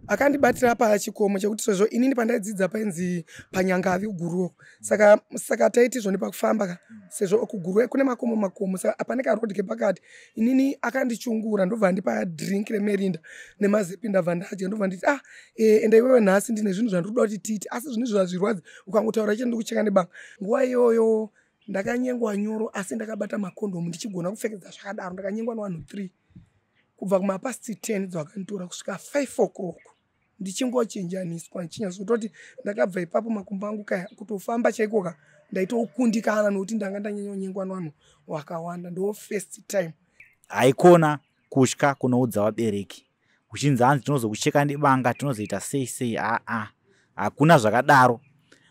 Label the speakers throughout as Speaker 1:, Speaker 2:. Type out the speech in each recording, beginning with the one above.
Speaker 1: Akandibatira pachikomo chekuti sezvo inini pandaidzidza painzi panyangavi kuguruwo, saka taiti zvoni pakufamba ka, sezvo kuguruwe kune makomo makomo, saka pane karodhi kepakati. Inini akandichungura, ndobva andipa drink reMirinda nemazepi, ndabva ndadya, ndobva nditi, "Ah, enda iwewe, nhasi ndine zvinhu zvandiri kuda kuti tiite, asi zvinhu izvo hazvirwadzi, ukangotaura chete ndikucheka nebanga." Nguva iyoyo ndakanyengwa nyoro, asi ndakabata makondomu ndichigona kupfekedza zvakadaro. Ndakanyengwa nevanhu 3 kubva kumapast 10 dzavakanditora kusvika 5 o'clock, ndichingochinjaniswa ndichinyatso. Ndakabva ipapo makumbo angu kaya kutofamba chaikoka ndaitokundikana, nokuti ndanga ndanyanyonyengwa nevanhu vakawanda. Ndo first time.
Speaker 2: Haikona kutya kunoudza vabereki uchinzi hanzi tinozokucheka nebanga, tinozoita sei sei. Aa, hakuna zvakadaro.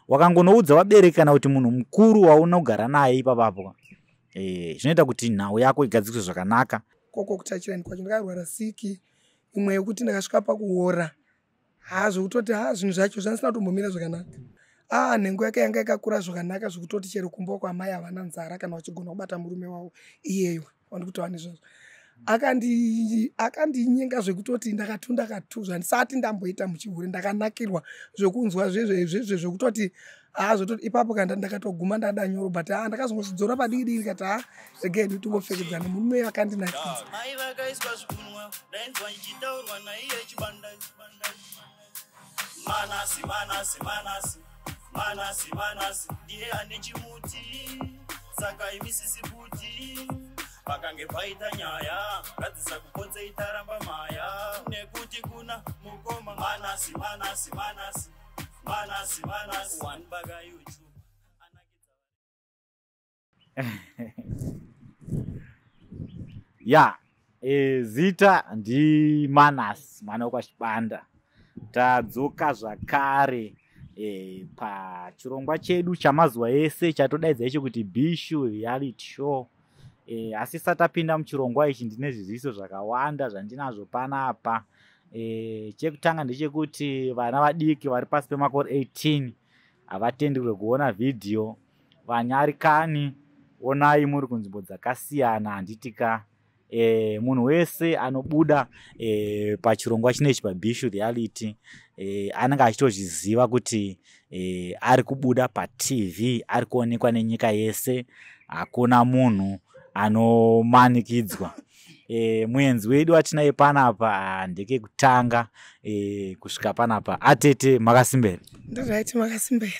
Speaker 2: Wakangonoudza vabereki kana kuti munhu mukuru waunogara naye ipapapo, zvinoita kuti nhau yako igadzikiswe zvakanaka.
Speaker 1: Koko kutachirani kwacho ndakarwara siki imwe yekuti ndakasvika pakuora ha, zvekutoti ha, zvinhu zvacho zvandisina kutombomira zvakanaka. A, nhengo yake yanga yakakura zvakanaka, zvekutoti chero kumba kwamai havana nzara kana vachigona kubata murume wavo iyeyo wandikutaura nezvazvo. Akandinyenga zvekutoti ndakatunda katu zvandisati ndamboita muchihure. Ndakanakirwa zvekunzwa zvezvezvezve, zvekutoti ha, zvototi ipapo kana ndakatoguma ndada nyoro, but ha, ndakazongozvidzora padiki diki, ndikati, "Ha, regai timbopfekedzana." Murume akandinakidza.
Speaker 3: Mai vakaiswa zvigunwa, ndainzwa ichitaurwa naiye Chibanda. Manasi, Manasi, Manasi, Manasi, Manasi ndiye ane chimuti, saka imisisi kuti pakange paita nyaya ngadzisa kupotsei, taramba maya nekuti kuna mukoma Manasi, Manasi, Manasi, Manasi, Manasi one baga YouTube anakidza.
Speaker 2: Ya, zita ndiManas, mwana wekwaChibanda. Tadzoka zvakare pachirongwa chedu chamazuva ese chatodaidza icho kuti Bishu Reality Show. Asi satapinda muchirongwa ichi, ndine zviziviso zvakawanda zvandinazvo panapa. Chekutanga ndechekuti vana vadiki vari pasi pemakore 18 havatenderwe kuona vhidhiyo. Vanyarikani, onai muri kunzvimbo dzakasiyana, handitika? Munhu wese anobuda pachirongwa chinechi paBishu Reality anenge achitozviziva kuti ari kubuda paTV, ari kuonekwa nenyika yese. Hakuna munhu anomanikidzwa. Muenzi wedu watinaye panapa ndekekutanga kusvika panapa. Atete, makasimberi?
Speaker 1: Ndiright, makasimberi?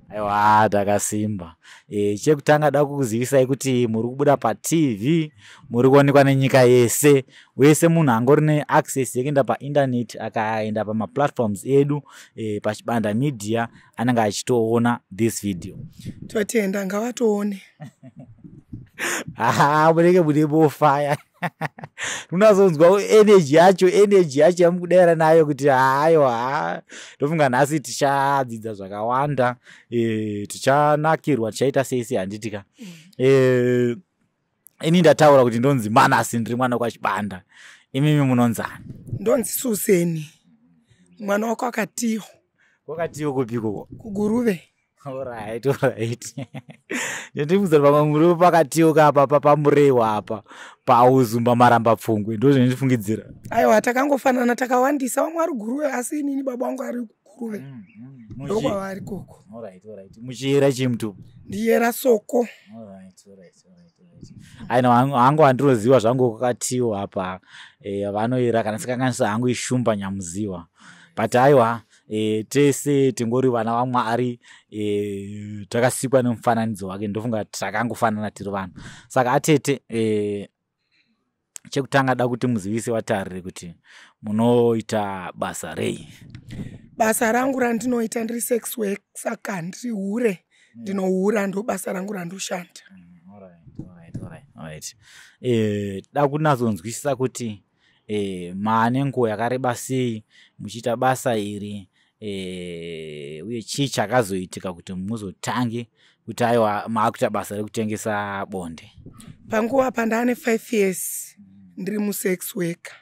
Speaker 2: Aiwa, takasimba. Chekutanga da kukuzivisai kuti muri kubuda paTV, muri kuonekwa nenyika yese. Wese munhu angori neaccess yekuenda paindaneti, akaenda pamaplatforms edu paChibanda Media, anenge achitoona this video.
Speaker 1: Totenda, ngavatoone.
Speaker 2: Aha, munenge mune mofaya, unazonzwa energy yacho, energy yacho yamukudaira nayo kuti haiwa ha, ndofunga nhasi tichadzidza zvakawanda, tichanakirwa, tichaita sei sei, handitika? Ini ndataura kuti ndonzi Manasi, ndiri mwana kwaChibanda. Imimi munonzani?
Speaker 1: Ndonzi Suseni, mwana wako akatiyo.
Speaker 2: Kwakatiyo kupiko?
Speaker 1: Kuguruve.
Speaker 2: Alright, ndindifunza pamwe muri pakatiyo kapa pamurewa apa pauzumba maramba pfungwe, ndo zvinondifungidzira.
Speaker 1: Aiwa, takangofanana, takawandisa. Vamwe ari Guruve, asi inini baba vangu ari Guruve, ndokwavari koko.
Speaker 2: Alright, muchiyera chii mutupo?
Speaker 1: Ndiyera Soko.
Speaker 2: Aina hangu handinoziva zvangu kwakatiwo apa. Vanoyera kana sikanganisa hangu ishumba Nyamuziwa, but aiwa, tese tingori vana vaMwari, takasikwa nemufananidzo wake. Ndofunga takangofanana tiri vanhu. Saka atete, chekutanga da kuti muzivise vatariri kuti munoita basa rei.
Speaker 1: Basa rangu randinoita, ndiri sex work, saka ndiri hure, ndinohura, ndo basa rangu randoshanda.
Speaker 2: Alright. Da kunatsonzwisisa kuti maane nguva yakareba sei muchiita basa iri, uye chii chakazoitika kuti muzotange kuti aiwa, maakuita basa rekutengesa bonde?
Speaker 1: Panguva pandaane 5 years ndiri musex worker.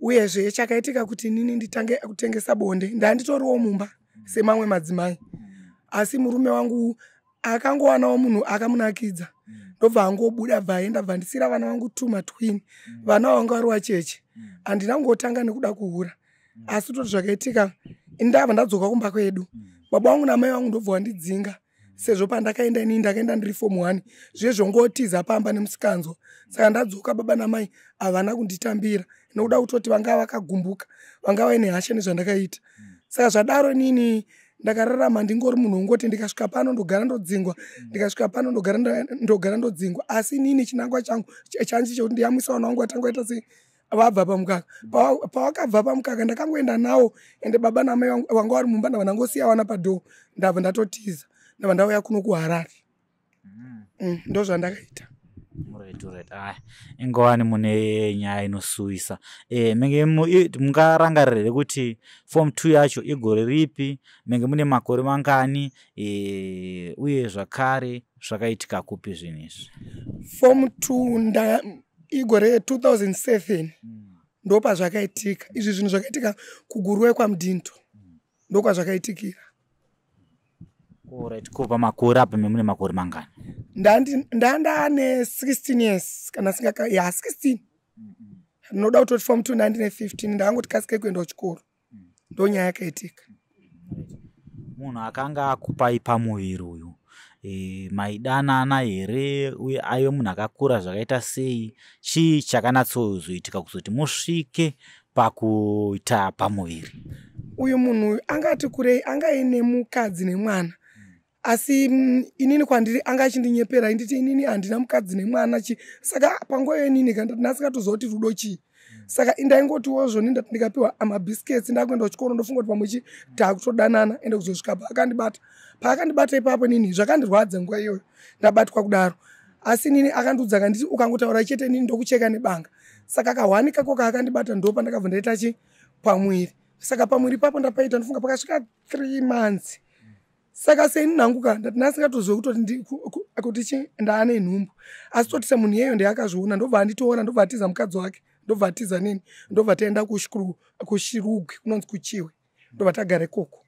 Speaker 1: Uyezve chakaitika kuti inini nditange kutengesa bonde, ndanditoriwo mumba semamwe madzimai, asi murume wangu akangowanawo munhu akamunakidza, ndobva angobuda, bva aenda, bva ndisiyira vana vangu two, matwin. Vana vanga vari vacheche. Handina kungotanga nekuda kuhura. Asi toti zvakaitika, indava ndadzoka kumba kwedu, baba vangu namai vangu ndobva wandidzinga, sezvo pandakaenda inini ndakaenda ndiri form 1, zviye zvongotiza pamba nemusikanzwa. Saka ndadzoka, baba namai havana kunditambira nokuda kutoti vanga vakagumbuka, vanga vaine hasha nezvandakaita. Saka zvadaro inini ndakararama ndingori munhu wongoti ndikasvika pano ndogara ndodzingwa, ndikasvika pano ndogara ndodzingwa. Asi inini chinangwa changu chanji chekuti ndiyamwisa vana vangu vatanga vaita sei vabva pamukaka. Pavakabva pamukaka ndakangoenda nawo, ende baba namai vanga vari mumba, ndabva ndangosiya vana padhoo, ndabva ndatotiza, ndabva ndauya kuno kuHarare. Ndo zvandakaita.
Speaker 2: Right. Ah, ingowani mune nyaya inosuwisa. Menge mungarangarira here kuti form 2 yacho igore ripi, menge mune makore mangani, uye zvakare zvakaitika kupi zvinhu izvi?
Speaker 1: Form 2 igore 2007 ndopazvakaitika izvi zvinhu. Zvakaitika kuGuruwe kwaMudhindo, ndokwazvakaitikira.
Speaker 2: Right, ko pamakore apa mune makore mangani?
Speaker 1: Ndandane 16 years kana singaka ya 16. Ndinoda kutoti form 2 ndandine 15, ndakangoti kasike kuenda kuchikoro, ndonyaya yakaitika.
Speaker 2: Munhu akanga akupai pamuviri uyu, maidanana here, uye aive munhu akakura zvakaita sei? Chii chakanatsozoitika kuzoti musvike pakuita pamuviri?
Speaker 1: Uyu munhu uyu angati kurei, anga aine mukadzi nemwana, asi inini kwandiri anga achindinyepera, inditi inini handina mukadzi nemwana chi. Saka panguva iyo inini ndasingatoziva kuti rudo chii. Saka ndaingotiwo zvoni ndati ndikapiwa mabhisiketsi ndakuenda kuchikoro, ndofunga kuti pamwe chi taakutodanana. Ende kuzosvika paakandibata ipapo, inini zvakandirwadza nguva iyoyo ndabatwa kudaro. Asi inini akandiudza kanditi, ukangotaura chete inini ndokucheka nebanga. Saka kahwani kako kaakandibata, ndo pandakabva ndaita chi pamwiri. Saka pamwiri ipapo ndapaita, ndofunga pakasvika 3 months. Saka seni nhangu ka ndati ndasingatoziva kutoti kuti chi ndaane nhumbu, asi toti semunhu iyeyo ndeyakazviona, ndobva anditora, ndobva atiza mukadzi wake, ndobva atiza nini, ndobva taenda kuShirugwi kunonzi kuChiwe, ndobva tagara ikoko.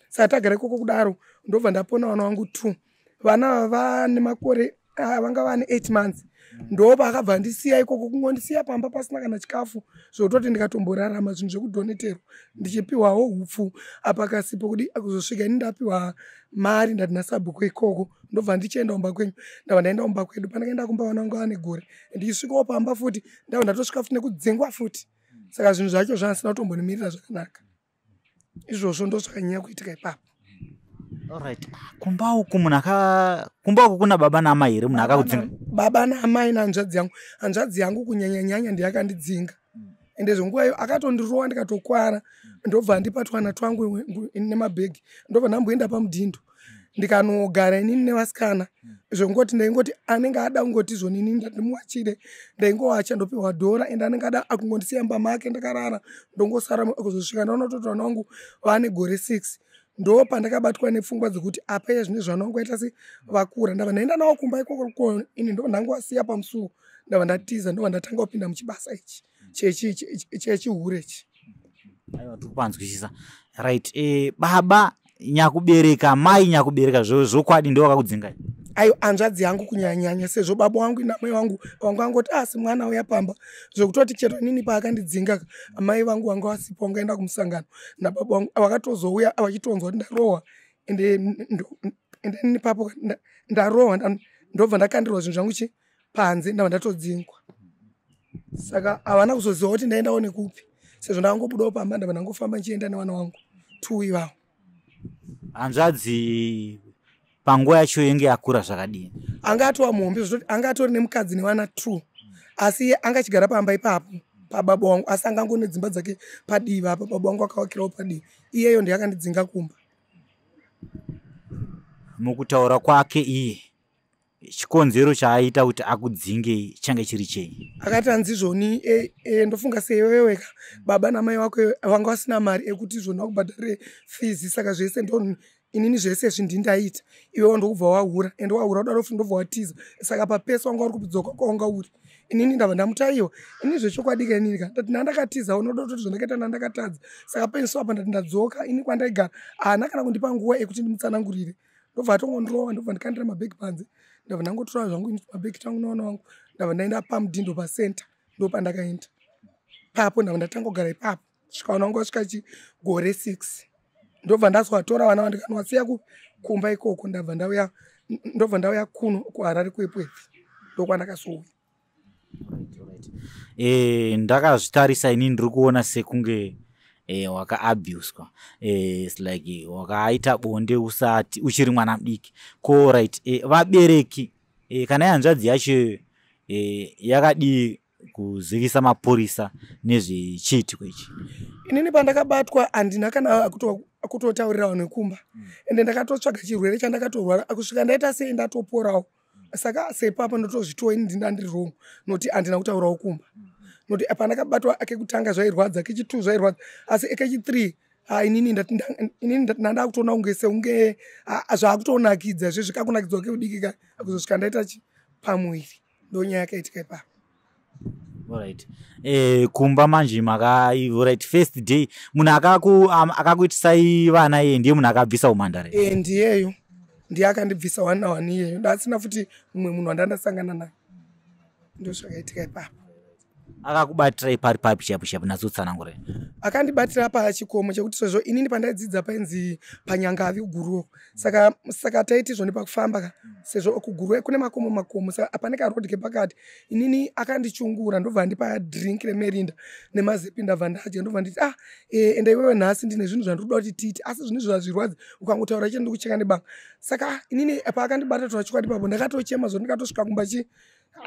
Speaker 1: Saka tagara ikoko kudaro, ndobva ndapona vana vangu 2. Vana ava vane makore, vanga vane 8 months. Ndopaakabva andisiya ikoko, kungondisiya pamba pasina kana chikafu, zvekutoti ndikatomborarama zvinhu zvekudhoneterwa, ndichipiwawo hupfu apa kasipo kudi. Kuzosvika ini ndapiwa mari, ndati nasabhuku ikoko, ndobva ndichienda kumba kwenyu. Ndabva ndaenda kumba kwedu. Pandakaenda kumba, vana vangu vane gore. Ndichisvikawo pamba futi, ndabva ndatosvika futi nekudzingwa futi. Saka zvinhu zvacho zvandisina kutombonimirira zvakanaka izvozvo, ndo zvakanyanya kuitika ipapo.
Speaker 2: Alright, kumba uku munhu aka kumba uku kuna baba naamai here, munhu akakudzinga?
Speaker 1: Baba naamai nehanzvadzi yangu. Hanzvadzi yangu kunyanyanyanya ndeyakandidzinga, ende zvenguva iyo akatondirowa ndikatokwara, ndobva andipa twana twangu nemabhegi, ndobva ndamboenda pamudhindo ndikanogara inini nevasikana. Zvongoti ndaingoti anenge ada kungoti zvonini ndimuwachire, ndaingowacha ndopiwa dhora, ende anenge ada akungondisiya mumba make ndakarara, ndongosara. Kuzosvika ndaona kutoti vana vangu vane gore 6, ndo pandakabatwa nepfungwa dzekuti apa iye zvine zvana vangu vaita se vakura. Ndabva ndaenda navo kumba ikoko ini, ndobva ndangowasiya pamusuwo, ndabva ndatiza, ndobva ndatanga kupinda muchibasa ichi chechihure ichi.
Speaker 2: Aiwa, tiri kupanzwisisa. Right, baba nyakubereka, mai nyakubereka, zvokwadi ndo vakakudzingai?
Speaker 1: Ayo, hanzvadzi yangu kunyanyanya, sezvo baba wangu namai vangu vanga vangoti asi mwana uya pamba, zvekutoti chero inini paakandidzinga, mai vangu vanga vasipo, vangaenda kumusangano nababa vangu. Vakatozouya vachitonzwa kuti ndarohwa, ende inini papo ndarohwa, ndobva ndakandirwa zvinhu zvangu chi panze, ndabva ndatodzingwa. Saka havana kuzoziva kuti ndaendawo nekupi, sezvo ndakangobudawo pamba, ndabva ndangofamba ndichienda nevana vangu two ivavo.
Speaker 2: Hanzvadzi panguva yacho yenge yakura zvakadini?
Speaker 1: Anga atova muhombe, zvototi anga atori nemukadzi nevana two, asi iye anga achigara pamba ipapo pababa wangu, asi anga angone dzimba dzake padivi apa, baba wangu akavakirawo padivi. Iyeyo ndeyakandidzinga kumba.
Speaker 2: Mukutaura kwake iye, chikonzero chaaita kuti akudzingei change chiri chei?
Speaker 1: Akati hanzi zvoni ndofunga seiweweka baba namai vako vanga vasina mari ekuti zvoni vakubhadharire fees, saka zvese ndo inini, zvese izvi ndindaita, iwewo ndokubva wahura, ende wahura kudaro futi ndobva watiza. Saka papesi wanga uri kudzoka kwawanga uri. Inini ndabva ndamutaiwa ini zvechokwadi ka, inini ka ndati ndandakatiza, unoda kutoti zvandakaita ndandakatadza. Saka peniso apa ndati ndadzoka ini kwandaigara, haana kana kundipa nguva yekuti ndimutsanangurire, ndobva atongondirova, ndobva ndikandira mabhegi panze. Ndabva ndangotora zvangu ini mabhegi tangu nevana vangu, ndabva ndaenda pamudhindo pacenter, ndopandakaenda papo, ndabva ndatanga kugara ipapo. Svika vana vangu vasvika chigore 6, ndobva ndazovatora vana vandikanowasiya kumba ikoko. Ndabva ndauya, ndobva ndauya kuno kuHarare, kuEpworth, ndokwandakazouya.
Speaker 2: Ndakazvitarisa inini, ndiri kuona sekunge wakaabuswa, its like wakaita bonde usati uchiri mwana mudiki. Ko right, vabereki kana ihanzvadzi yacho yakadii kuzivisa mapurisa nezvechiitiko ichi?
Speaker 1: Inini pandakabatwa handina kana kutotaurira vanhu vekumba. Ende ndakatotsvaga chirwere chandakatorwara kusvika ndaita sei, ndatoporawo. Saka sepapo ndotozvitiwo ini ndinda ndiri wrong, nokuti handina kutaurawo kumba, nokuti pandakabatwa kekutanga zvairwadza, kechi2 zvairwadza, asi kechi3 inini ndanda kutoona kunge seunge zvaakutonakidza izvezvi, kakunakidzwa keudiki ka, kuzosvika ndaita chi pamuviri. Ndonyaya yakaitika ipapo.
Speaker 2: Alright, kumba manje maka, right, first day munhu akakuitisai vana iye ndiye munhu akabvisa umhandara?
Speaker 1: E, ndiyeyo, ndiye akandibvisa 1 na1 iyeyo. Ndasina futi mumwe munhu wandandasangana naye. Ndo zvakaitika ipapo.
Speaker 2: Akakubatirai pari papi chaipo chaipo? Natsotsanangura.
Speaker 1: Akandibatira pachikomo chekuti sezvo inini pandaidzidza painzi paNyangavi kuGuruwo. Saka taiti zvoni pakufamba ka, sezvo kuGuruwe kune makomo makomo, saka pane karodhi kepakati. Inini akandichungura, ndobva andipa drink reMirinda nemazepi, ndabva ndadya, ndobva nditi, "Ah, enda iwewe, nhasi ndine zvinhu zvandiri kuda kuti tiite, asi zvinhu izvo hazvirwadzi, ukangotaura chete ndikucheka nebanga." Saka inini paakandibata, tora chokwadi, papo ndakatochema zvo. Ndikatosvika kumba chi,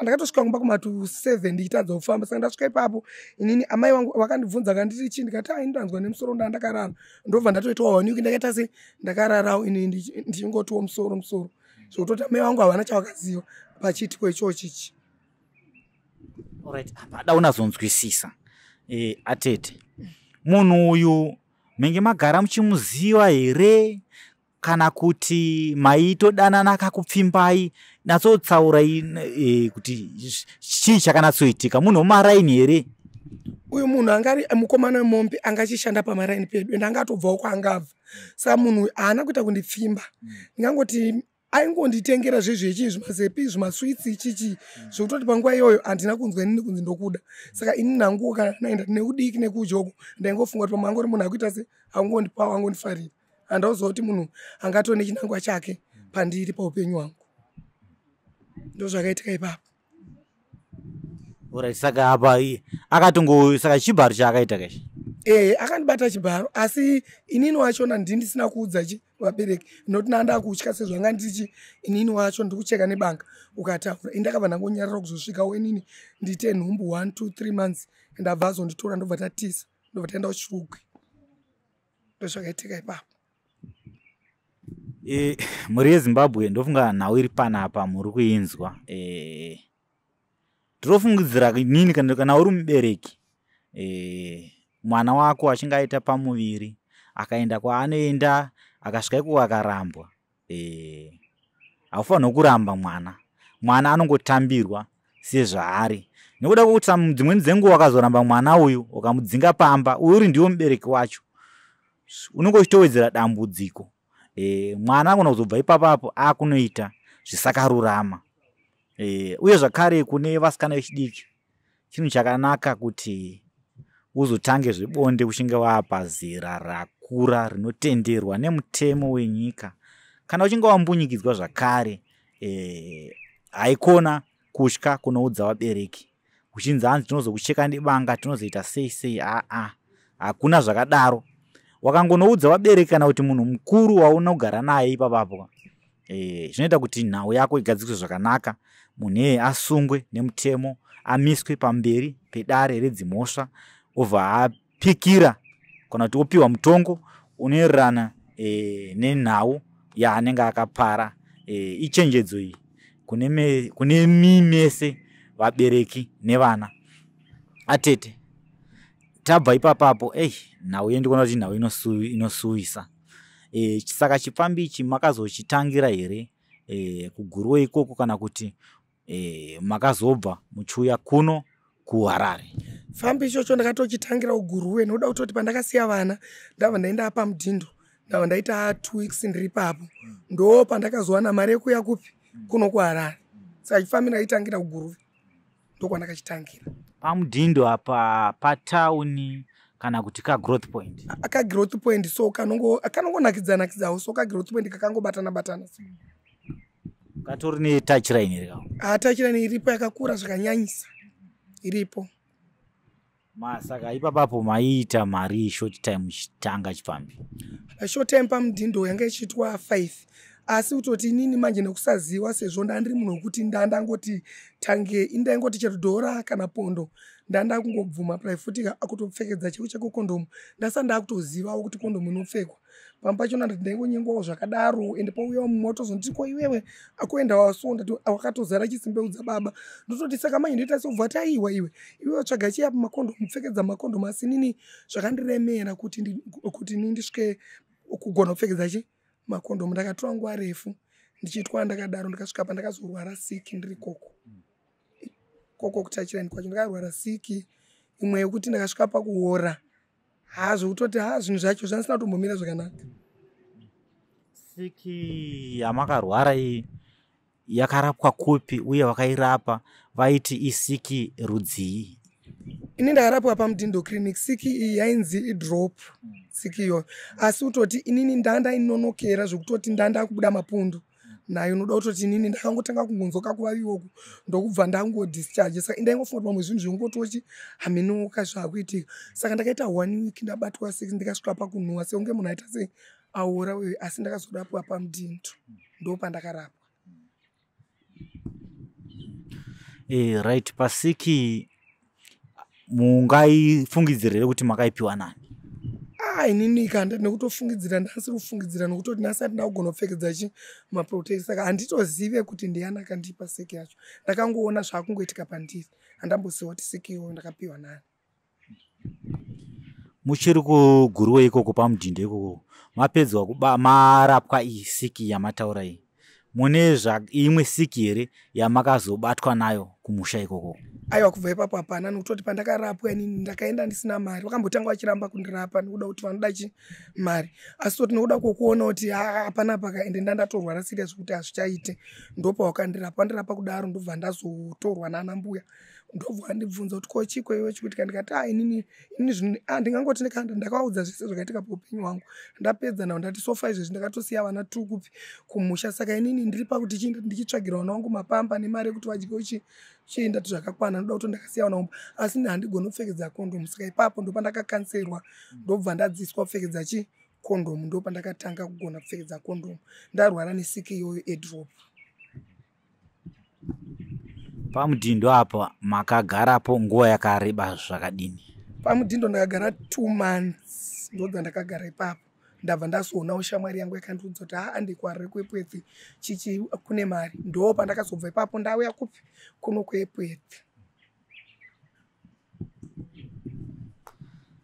Speaker 1: ndakatosvika kumba kuma to 7 ndichitadza kufamba. Saka ndasvika ipapo, inini amai vangu vakandibvunza, kanditi chii, ndikati, "Ai, ndanzwa nemusoro, ndandakarara." Ndobva ndatoitwa one week ndakaita se ndakararawo ini ndichingotiwo musoro musoro, zvokutoti amai vangu havana chavakaziva pachiitiko ichochichi.
Speaker 2: Alright, pada unazonzwisisa. Atete, munhu uyu menge magara muchimuziva here, kana kuti maitodanana akakupfimbai? Natsotsaurai kuti chii chakanatsoitika. Munhu wemaraini here?
Speaker 1: Uyu munhu angari mukomana wemombe, angachishanda pamaraini pedu, ende angatobvawo kwaangabva. Saka munhu uyu haana kuita kundipfimba, ndingangoti aingonditengera zvezvechi, zvimazepi, zvimaswitsi, chichi, zvekutoti panguva iyoyo handina kunzwa inini kunzi ndokuda. Saka ini nanguwo kana naenda neudiki nekudya ndaingofunga kuti pamwe angori munhu akuita se angondipawo, angondifarira. Handauziva kuti munhu angatove nechinangwa chake pandiri paupenyu hwangu. Ndo zvakaitika ipapo.
Speaker 2: Alright, saka apa akatongo, saka chibharo chaakaita kachi?
Speaker 1: Ehe, akandibata chibharo, asi inini wachona ndini ndisina kuudza chi vabereki, nokuti nanda kutya sezvanga ndichi inini wacho ndiri kucheka nebanga ukataura. Ini ndakabva ndangonyarara kuzosvikawo inini ndiite nhumbu 1 2 3 months, ndabva azonditora, ndobva tatisa, ndobva taenda kuChirugwi. Ndozvakaitika ipapo.
Speaker 2: Mhuri yeZimbabwe, ndofunga nhau iri panapa muri kuinzwa. Ndinofungidzira inini kana uri mubereki, mwana wako achinge aita pamuviri, akaenda kwaanoenda, akasvika ikoko akarambwa, haufaniri kuramba mwana. Mwana anongotambirwa sezvaari, nekuda kwekuti dzimweni dzenguva akazoramba mwana uyu, ukamudzinga pamba, uri ndiwo mubereki wacho, unenge uchitowedzera dambudziko. Mwana anogona kuzobva ipapapo akunoita zvisakarurama. Uye zvakare kune vasikana vechidiki, chinhu chakanaka kuti uzotange zvebonde uchinge wapa zera rakura rinotenderwa nemutemo wenyika. Kana uchinge wambunyikidzwa zvakare, haikona kutya kunoudza vabereki uchinzi, "Hanzi tinozokucheka nebanga, tinozoita sei sei." Aa, hakuna zvakadaro. Wakangonoudza vabereki kana kuti munhu mukuru waunogara naye ipapapo, zvinoita kuti nhau yako igadzikiswe zvakanaka, munhu iyeye asungwe nemutemo, amiswe pamberi pedare redzimhosva, obva apikira kana kuti opiwa mutongo unoenderana nenhau yaanenge akapara. Ichenjedzo iyi kune mimese vabereki nevana. Atete, tabva ipapapo, ei, nhau yendikuona kuti nhau inosuwisa. Saka chipfambi ichi makazochitangira here kuGuruwe ikoko, kana kuti makazobva muchiuya kuno kuHarare?
Speaker 1: Fambi ichocho ndakatochitangira kuGuruwe, nokuda kutoti pandakasiya vana, ndabva ndaenda pamudhindo, ndabva ndaita 2 weeks ndiri ipapo, ndo pandakazowana mari yekuuya kupi, kuno kuHarare. Saka chifambi ndaitangira kuGuruve, ndokwandakachitangira.
Speaker 2: Pamudhindo apa patauni Kana kuti kagrowth point?
Speaker 1: Kagrowth point, so kanongonakidza nakidzawo, so kagrowth point kakangobatana batana so.
Speaker 2: Katori netouchline here kako?
Speaker 1: Touchline iripo, yakakura zvakanyanyisa, iripo.
Speaker 2: Saka ipapapo maiita mari short time muchitanga chipfambi?
Speaker 1: Short time pamudhindo yanga ichiitwa 5, asi kutoti inini manje nekusaziva, sezvo ndandiri munhu wekuti ndandangoti tange indaingoti chero dhora kana pondo, ndanda kungobvuma plaifuti akutopfekedza cheko cheko kondomu. Ndasati ndakutozivawo kuti kondomu inopfekwa. Pamwe pachona ndati ndaingonyengwawo zvakadaro, ende pauyawo mumwe watozonditi, "Ko iwewe akuenda waso?" Ndati, "Wakatozara chisimbeu dzababa." Ndototi, "Saka manje ndoita sobva taiwa iwe iwe tsvaga chiya makondomu, pfekedza makondomu." Asi nini zvakandiremera kuti ini ndisvike kugona kupfekedza chi makondomu. Ndakatora nguva refu ndichiitwa ndakadaro. Ndikasvika pandakazorwara siki ndiri koko koko kutachirani kwacho. Ndakarwara siki imwe yekuti ndakasvika pakuora ha, zvekutoti ha, zvinhu zvacho zvandisina kutombomira zvakanaka.
Speaker 2: Siki yamakarwara iyi yakarapwa kupi, uye vakairapa vaiti isiki rudzii?
Speaker 1: Ini ndakarapwa paMudhindo Clinic. Siki iyi yainzi idrop siki iyoyo, asi kutoti inini ndandainonokera zvekutoti ndanda kubuda mapundu nayo. Unoda kutoti inini ndakangotanga kungonzoka kuvaviwoku, ndokubva ndangodischarge. Saka indaingofunga kuti pamwe zvinhu zvingotochi haminuka zvaakuitika. Saka ndakaita one week ndabatwa six, ndikasvika pakunhuhwa sekunge munhu aita sei, aora uyo. Asi ndakazorapwa paMudhindo, ndo pandakarapwa.
Speaker 2: Right, pasiki mungaifungidzira here kuti makaipiwa nani?
Speaker 1: Ah, inini kanda nekutofungidzira, ndasiri kufungidzira, nokutoti ndasati ndakugona kupfekedza chi maprotect, saka handitozive kuti ndiani akandipa siki yacho. Ndakangoona zvaakungoitika pandiri, handamboziva kuti siki iyoyo ndakapiwa nani.
Speaker 2: Muchiri kuGuruwe ikoko, paMudhindo ikoko, mapedzwa kuba marapwa iyi siki yamataura iyi, mune imwe siki here yamakazobatwa nayo kumusha ikoko?
Speaker 1: Aiwa, kubva ipapo hapana, nokutoti pandakarapwa inini ndakaenda ndisina mari. Vakambotanga vachiramba kundirapa nekuda kuti vanoda chi mari, asi toti nekuda kwokuona kuti hapana paka, ende ndandatorwara serious kuti hazvichaite, ndopawakandirapa. Wandirapa kudaro, ndobva ndazotorwa nana mbuya, ndobva vandibvunza kuti, "Ko chiko iwe chikuitika?" Ndikati, "A, inini zvinhu ndingangoti ndikanda." Ndakavaudza zvese zvakaitika paupenyu hwangu. Ndapedza navo, ndati, "So far izvezvi ndakatosiya vana tu kupi, kumusha. Saka inini ndiri pakuti chiinda ndichitsvagira vana vangu mapamba nemari yekuti vadyewo chi chiinda zvakakwana, ndoda kuti ndakasiya vana vangu, asi handigoni kupfekedza kondomu." Saka ipapo ndopandakakanserwa, ndobva ndadzidziswa kupfekedza chi kondomu. Ndopandakatanga kugona kupfekedza kondomu, ndarwara nesiki iyoyo edrop.
Speaker 2: PaMudhindo apa makagarapo nguva yakareba zvakadini?
Speaker 1: PaMudhindo ndakagara 2 months, ndobva ndakagara ipapo, ndabva ndazoonawo shamwari yangu yakandiudza kuti, "Haa, andikwarire kuEpworth chichi kune mari." Ndo pandakazobva ipapo ndauya kupi, kuno kuEpworth.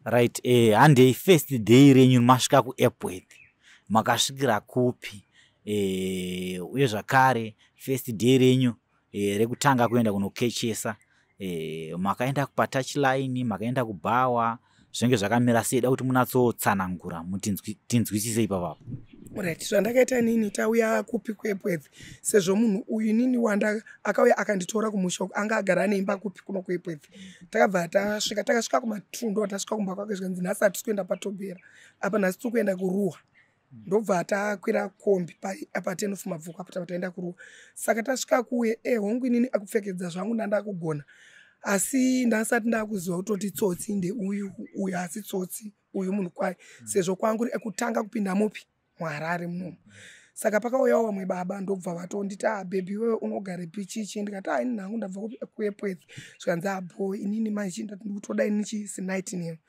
Speaker 2: Right, handei first day renyu masvika kuEpworth, makasvikira kupi? Uye zvakare first day renyu rekutanga kuenda kunokechesa, makaenda patouchline, makaenda kubhawa, zvinenge zvakamira sei? Da kuti munatsotsanangura tinzwisise ipapapo.
Speaker 1: Right, zvandakaita nini, tauya kupi, kuEpworth, sezvo munhu uyu inini wanda akauya akanditora kumusha uku anga agara neimba kupi, kuno kuEpworth. Takabva tasvika, takasvika kuma2, ndo tasvika kumba kwake. Zvikanzi, "Nhasi hatisi kuenda paTobhera apa, nhasi tiri kuenda kuRuwa." Ndobva takwira kombi paTenof Mabvuku apo, tabva taenda kuRuwa. Saka tasvika kuye, hongu, inini akupfekedza zvangu ndandakugona, asi ndasati ndakuziva kutoti tsotsi ndeuyu uyu, asi tsotsi uyu munhu kwaye, sezvo kwangu kutanga kupinda mupi, muHarare munomu. Saka pakauyawo vamwe baba, ndobva vatonditi, "Ah, baby, iwewe unogarepi chichi?" Ndikati, "Ah, ini hangu ndabva kuEpworth." Zvikanzi, "Abo inini manje ndati ndikutoda ini chi night name."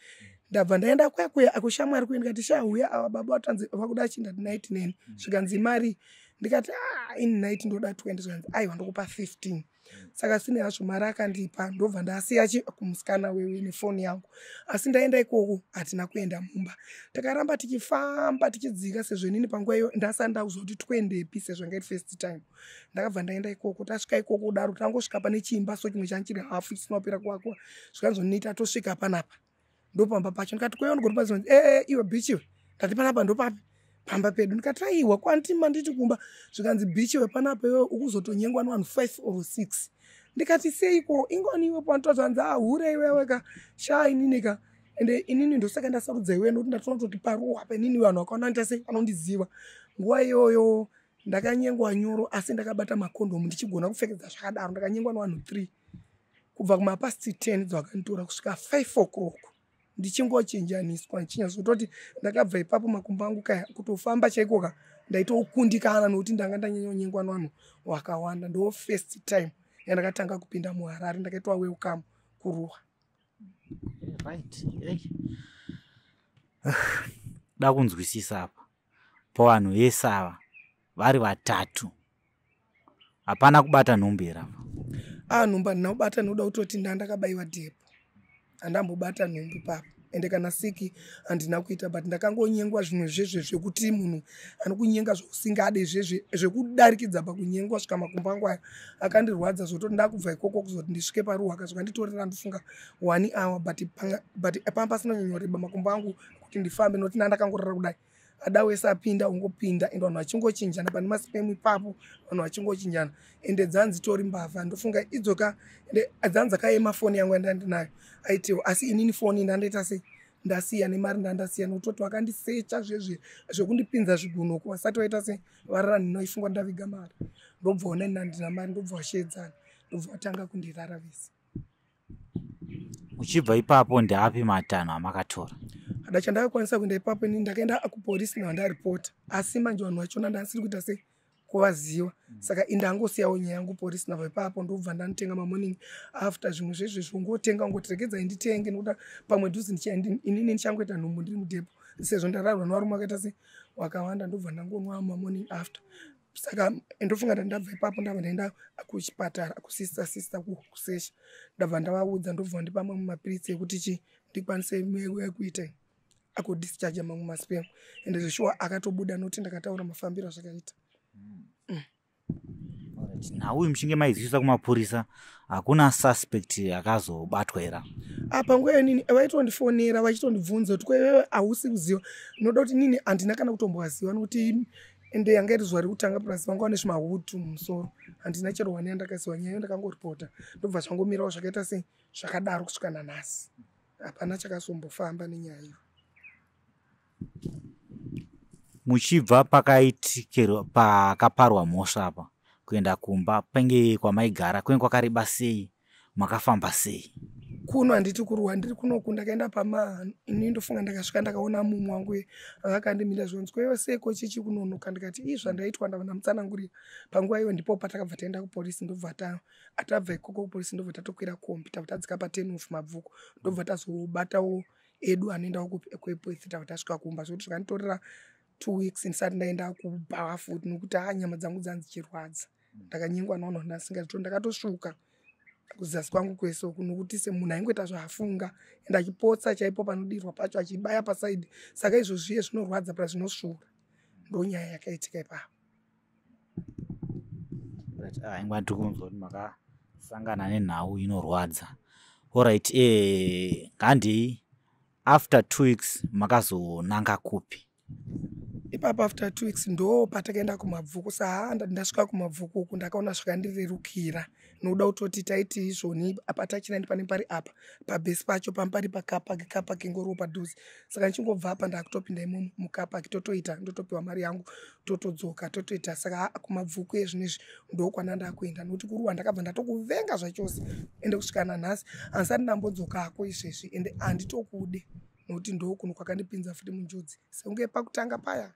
Speaker 1: Ndabva ndaenda kuya kuya kushamwari kuya, ndikati, "Sha, uya ava baba vatanzi vakuda chi ndati night name." Zvikanzi, "Mari?" Ndikati, "Ah, ini night ndoda 20." Zvikanzi, "Aiwa, ndokupa 15." Saka sine hazvo mari akandipa, ndobva ndasiya chi kumusikana wewe nefoni yangu. Asi ndaenda ikoko, hatina kuenda mumba, takaramba tichifamba tichidzika, sezvo inini panguva iyo ndasati ndakuziva kuti twendepi, sezvo yanga iri first time. Ndakabva ndaenda ikoko. Tasvika ikoko kudaro, tangosvika pane chiimba so chimwe changu chiri hafu chisina kupera kuvakwa. Zvikanzonita, "Tosvika panapa, ndopamba pacho." Ndikati, "Kweiwo ndigoti ee iwe bichiwe?" Ndati, "Panapa ndopapi pamba pedu?" Ndikati, "Aiwa, kwantima nditi kumba." Zvikanzi, "Bichiwe, panapa iwewe ukuzotonyengwa nevanhu 5 or 6." Ndikati, "Seiko ingoni iwe panotoa?" Zvanzi, "Ahure iwewe ka sha, inini ka Ende inini ndosaka ndasarudza iwe, nokuti ndatoona kutoti paruwa apa inini vanhu vakaona ndita sei, vanondiziva. Nguva iyoyo ndakanyengwa nyoro, asi ndakabata makondomu ndichigona kupfekedza zvakadaro. Ndakanyengwa nevanhu 3 kubva kumapast 10 dzavakanditora kusvika 5 o'clock, ndichingochinjaniswa ndichinyatso. Ndakabva ipapo makumbo angu kaya kutofamba chaikoka ndaitokundikana, nokuti ndanga ndanyanyonyengwa nevanhu vakawanda. Ndo first time yandakatanga kupinda muHarare, ndakaitwa welcome kuRuwa.
Speaker 2: Right, da kunzwisisa apa, pavanhu vese ava vari vatatu, hapana kubata nhumbu here apa?
Speaker 1: A, nhumbu handina kubata, nokuda kutoti ndandakabayiwa depo. Handambobata nhumbu ipapo, ende kana siki handina kuita, but ndakangonyengwa zvimwe zvezve zvekuti munhu anokunyenga zvausingade, zvezve zvekudarikidza pakunyengwa, svika makumbo angu aya akandirwadza, zvototi ndakubva ikoko kuzoti ndisvike paRuwa zvakanditorera ndofunga one hour, but pamba pasina kunyanyoreba makumbo angu kuti ndifambe, nokuti ndandakangorara kudai. Ada wese apinda ungopinda, ende vanhu vachingochinjana pane masipemu ipapo, vanhu vachingochinjana. Ende dzanzi tori mbavha, ndofunga idzoka, ende dzanzi dzakaema foni yangu yandandinayo aitiwo, asi inini foni ndandaita sei, ndasiya nemari, ndandasiya, nokutoti vakandisecha zvezve zvekundipinza zvigunoko vasati vaita sei, varara. Ndinoifunga ndaviga mari, ndobva ona ini handina mari, ndobva vashedzana, ndobva vatanga kundirara vese.
Speaker 2: Uchibva ipapo, ndeapi matanho amakatora?
Speaker 1: Hada chandakakwanisa kuenda ipapo, ini ndakaenda kupolisi navandaripota, asi manje vanhu vachona ndasiri kuita sei, kuvaziva. Saka indangosiyawo nyaya yangu polisi nabva ipapo, ndobva ndanotenga mamorning after, zvimwe zvezve zvongotenga, ngoti regedzai nditenge, nekuti pamwe dhuzi inini ndichangoita nhumbu ndiri mudhepo, sezvo ndararwa nevarume vakaita sei, wakawanda. Ndobva ndangonwa mamorning after. Saka ndofunga ndandabva ipapo, ndabva ndaenda kuchipatara kusister, sister kusesha, ndabva ndavaudza, ndobva ndipa mamwe mapiritsi ekuti chi ndikwanise kuita akudischarge mamwe masperm. Ende zveshuwa akatobuda, nokuti ndakataura mafambiro azvakaita.
Speaker 2: Nhau uyu muchinge maizivisa kumapurisa, hakuna suspect akazobatwa here?
Speaker 1: Apa nguva inini vaitondifonera vachitondibvunza kuti kwaiwewe hausi kuziva, noda kuti nini handina kana kutombovaziva, nokuti ende yanga iri zuva rekutanga, plus vanga vane zvimahutu mumusoro. Handina chero wani yandakaziva nyaya, ndakangoripota, ndobva zvangomirawo zvakaita sei, zvakadaro kusvika nanhasi. Hapana chakazombofamba nenyaya iyo.
Speaker 2: Muchibva pakaitikirwa, pakaparwa mhosva apa, kuenda kumba penge kwamaigara kwenge kwakareba sei? Makafamba sei?
Speaker 1: Kuno handiti kuruwa ndiri kunoku, ndakaenda pama ini ndofunga ndakasvika, ndakaona mumwe wangu akandimira, zvonzi, "Kwaiva seiko chichi kunonoka?" Ndikati, "Ii, zvandaitwa." Ndabva ndamutsanangurira. Panguva iyo ndipo patakabva taenda kupolisi, ndobva atabva ikoko kupolisi, ndobva tatokwira kombi, tabva tadzika pa10 of Mabvuku, ndobva tazobatawo edu anoendawo kuEpworth, tabva tasvika kumba. Zvokuti zvakanditorera 2 weeks ndisati ndaenda kubhawa futi, nokuti haa, nyama dzangu dzanzichirwadza. Ndakanyengwa navanhu vandasingazvito, ndakatosvuka kuzasi kwangu kwese uku, nokuti semunhu aingoita zvaafunga, ende achipotsa chaipo panodirwa pacho, achibaya pasaidi. Saka izvo zviye zvinorwadza pra zvinosvuka. Ndo nyaya yakaitika ipapo.
Speaker 2: Ingwa tiri kunzwa kuti makasangana nenhau inorwadza. Alright, ngandei, after 2 weeks makazonanga kupi?
Speaker 1: Ipapo after 2 weeks ndo patakaenda kuMabvuku. Saa ndasvika kuMabvuku uku, ndakaona zvakandirerukira, nokuda kutoti taiti izvoni patachinaindi pane pari apa pabhesi pacho pamupari pacarpark, carpark ingoriwo padhuze. Saka ndichingobva apa, ndakutopinda imomo mucarpark, totoita, ndotopiwa mari yangu, totodzoka, totoita. Saka kuMabvuku ezvinezvi ndokwana ndakuenda, nokuti kuRuwa ndakabva ndatokuvenga zvachose, ende kusvika nanhasi handisati ndambodzokako izvezvi, ende handitokude, nokuti ndokuno kwakandipinza futi munjodzi sekunge pakutanga paya.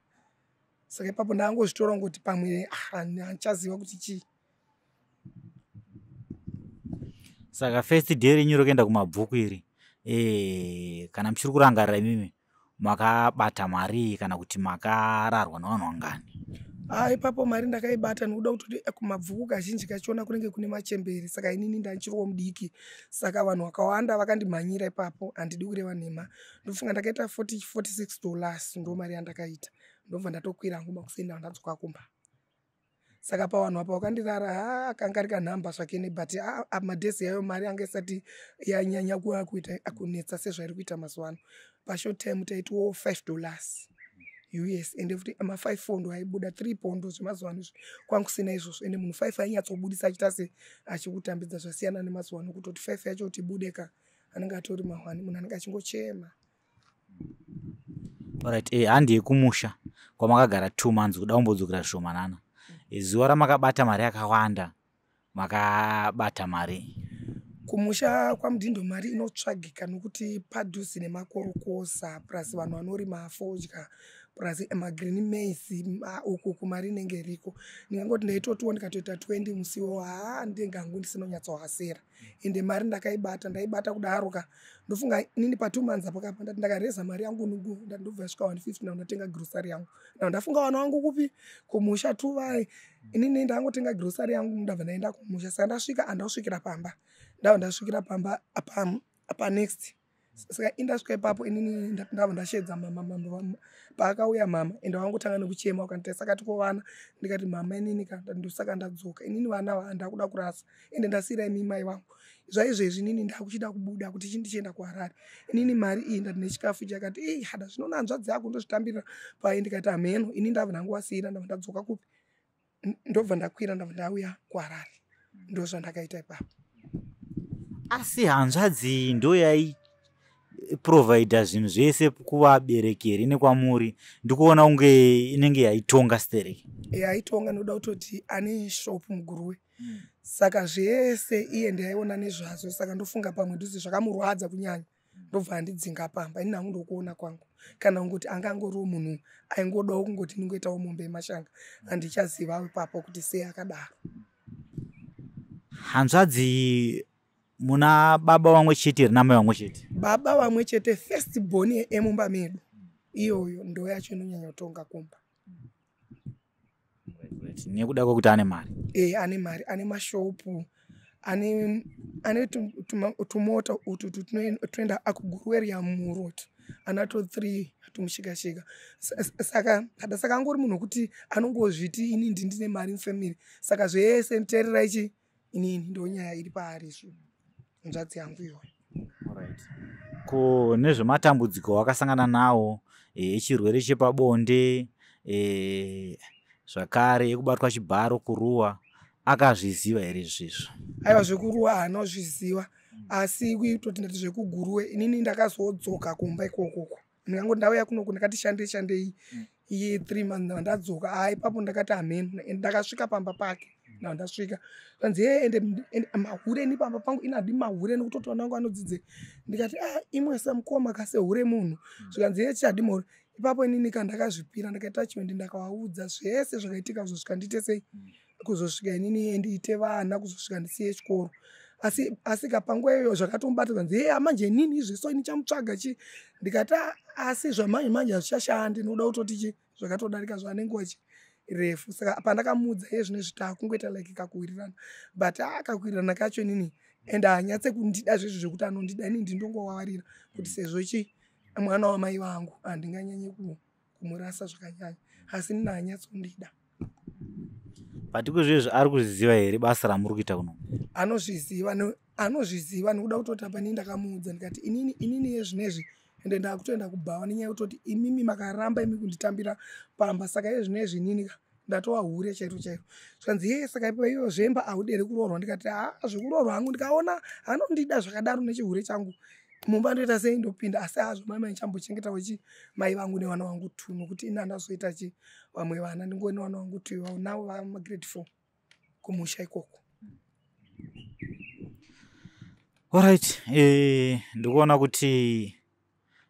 Speaker 1: Saka ipapo ndangozvitora ngoti pamwe handichaziva kuti chii.
Speaker 2: Saka first day renyu rokuenda kuMabvuku iri, kana muchiri kurangarira imimi, makabata mari kana kuti makararwa nevanhu vangani?
Speaker 1: A, ipapo mari ndakaibata, nokuda kutoti kuMabvuku kazhinji kachona kunenge kune machemberi. Saka inini ndachiriwo mudiki, saka vanhu vakawanda vakandimhanyira ipapo. Handidi kureva nhema, ndofunga ndakaita $46, ndo mari yandakaita. Ndobva ndatokwira hangu makuseni, ndadzoka kumba. Saka pavanhu apa vakandirara, ha, kanga ri kanhamba zvakene, but madhezi yayo mari anga isati yanyanya kuita kunetsa sezvairi kuita mazuva ano. Pashort time taitiwo $5 US, ende futi ma5 pondo aibuda, 3 pondo zvemazuva ano izvi kwanga kusina izvozvo. Ende munhu 5 ainyatsobudisa, achiita se achikutambidza. Zvasiyana nemazuva ano, kutoti 5 yacho kuti ibude ka. Anenge atori mahwani, munhu anenge achingochema.
Speaker 2: Alright, handi yekumusha kwamakagara 2 months, kuda kumbodzokera zvishomanana. Zuva ramakabata mari yakawanda, makabata mari?
Speaker 1: Kumusha kwaMudhindo mari inotsvagika nokuti padhuze nemakorokosa, plus vanhu vanorima fodya, plus magreen maize. Uku kumari inenge iriko. Ndingangoti ndaitotiwo ndikatoita 20 musiwo, haa, ndenge hangu ndisinonyatsohasera. Ende mari ndakaibata, ndaibata kudaro ka. Ndofunga inini pa2 months apakapa ndati ndakareza mari yangu nugu, ndati ndobva yasvika 150. Now ndatenga grocery yangu, now ndafunga vana vangu kupi? Kumusha tuvai. Inini ndangotenga grocery yangu, ndabva ndaenda kumusha. Saka ndasvika, handakusvikira pamba, ndabva ndasvikira pamba panext. Saka indasvika ipapo, inini ndabva ndashedza mama. Mama paakauya, mama ende vangotanga nekuchema, vakanditi saka tikovana. Ndikati, "Mama, inini ka ndosaka ndadzoka. Inini vana ava handakuda kurasa, ende ndasiyira imi mai vangu. Zvaizvezvi inini ndakuchida kubuda kuti chindichienda kuHarare. Inini mari iyi ndati nechikafu chakati ei hada zvinoona hanzvadzi yako ndozvitambirira pai." Ndikati, "Hameno." Ini ndabva ndangowasiyira, ndabva ndadzoka kupi? Ndobva ndakwira, ndabva ndauya kuHarare. Ndo zvandakaita ipapo.
Speaker 2: Asi hanzvadzi ndo yaiprovhaidha zvinhu zvese kuvabereki here nekwamuri? Ndikuona kunge inenge yaitonga stereki.
Speaker 1: Yaitonga, noda kutoti ane shop muGuruwe, saka zvese iye ndaiona nezvazvo. Saka ndofunga pamwe ndizvo zvakamurwadza kunyanya, ndobva andidzinga pamba. Ini hangu ndokuona kwangu, kana kungoti anga angoriwo munhu aingodawo kungoti ndingoitawo mombe yemashanga. Handichaziva ipapo kuti sei akadaro.
Speaker 2: Hanzvadzi, muna baba vamwe chete here namai vamwe chete?
Speaker 1: Baba vamwe chete, first born emumba medu. Iyoyo ndo yacho inonyanya kutonga kumba.
Speaker 2: Nekuda kwekuti ane mari?
Speaker 1: E, ane mari, ane mashopu, ane tumota utu tunoenda akuGuruwe muroad, anato 3 tumushikashika. Saka angori munhu wekuti anongozviti ini ndine mari mufamily, saka zvese nditeererai chi inini. Ndo nyaya iri paari izvo, hanzvadzi yangu iyoyo.
Speaker 2: Ko nezvematambudziko wakasangana nawo echirwere chepabonde, zvakare ekubatwa chibharo kuruwa, akazviziva here izvizvo?
Speaker 1: Aiwa, zvekuruwa haana kuzviziva, asi kuitoti ndati zvekuGuruwe, inini ndakazodzoka kumba ikokoko. Ndikangoti ndauya kunoku, ndakati shandei shandei iye 3 months, ndabva ndadzoka. A, ipapo ndakati hameno. Ende ndakasvika pamba pake, ndabva ndasvika kanzi, "Ye, ende mahure ni pamba pangu ini hadi mahure nekutoti vana vangu vanodzidze." Ndikati, "A, imwe semukoma kasehure munhu." Zvikanzi, "Ye, chihadi mahure." Ipapo inini ka ndakazvipira, ndakaita chiondi, ndakavaudza zvese zvakaitika kuzosvika ndiite sei, kuzosvika inini ndiite vana, kuzosvika ndisiye chikoro. Asi kapanguva iyoyo zvakatomubata, kanzi, "Ye, manje inini izvi so ini chamutsvaga chi." Ndikati, "Ah, asi zvamanje manje hazvichashandi, noda kutoti chi zvakatodarika zvane nguva chi refu." Saka pandakamuudza iye zvinezvi taakungoita like kakuwirirana, but a kakuwirirana kacho inini ende haanyatse kundida zvezvo zvekuti anondida. Inini ndindongowawarira kuti sezvo chi mwana wamai vangu, handinganyanye kumurasa zvakanyanya, asi nini haanyatsondida.
Speaker 2: But kuzvezvi ari kuzviziva here basa ramuri kuita kuno?
Speaker 1: Anozviziva, anozviziva nekuda kutoti apa inini ndakamuudza, ndikati, Inini yezvinezvi ende ndakutoenda kubhawa nenyaya yekutoti imimi makaramba imi kunditambira pamba. Saka yezvinezvi inini ka ndatova hure chairo chairo." Zvanzi, "Ye, saka ipa iyo zvemba haudi here kuroorwa?" Ndikati, "Ha, zvekuroorwa hangu ndikaona anondida zvakadaro nechihure changu mumba ndoita sei? Ndopinda. Asi hazvo mai mai ndichambochengetawo chi mai vangu nevana vangu two, nokuti ini handazoita chi vamwe vana, ndingori nevana vangu two navo vamagrade 4 kumusha ikoko."
Speaker 2: Alright, ndikuona kuti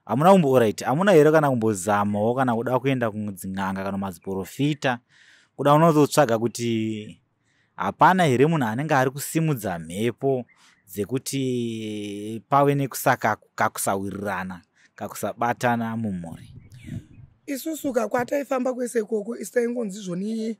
Speaker 2: hamuna kumbo, alright, hamuna here kana kumbozamawo kana kuda kuenda kudzin'anga kana madziprofita, kuda unozotsvaga kuti hapana here munhu anenge ari kusimudza mhepo dzekuti pave nekusakakusawirirana, kakusabatana mumhuri?
Speaker 1: Isusu ka kwataifamba kwese ikoko, isu taingonzi zvoni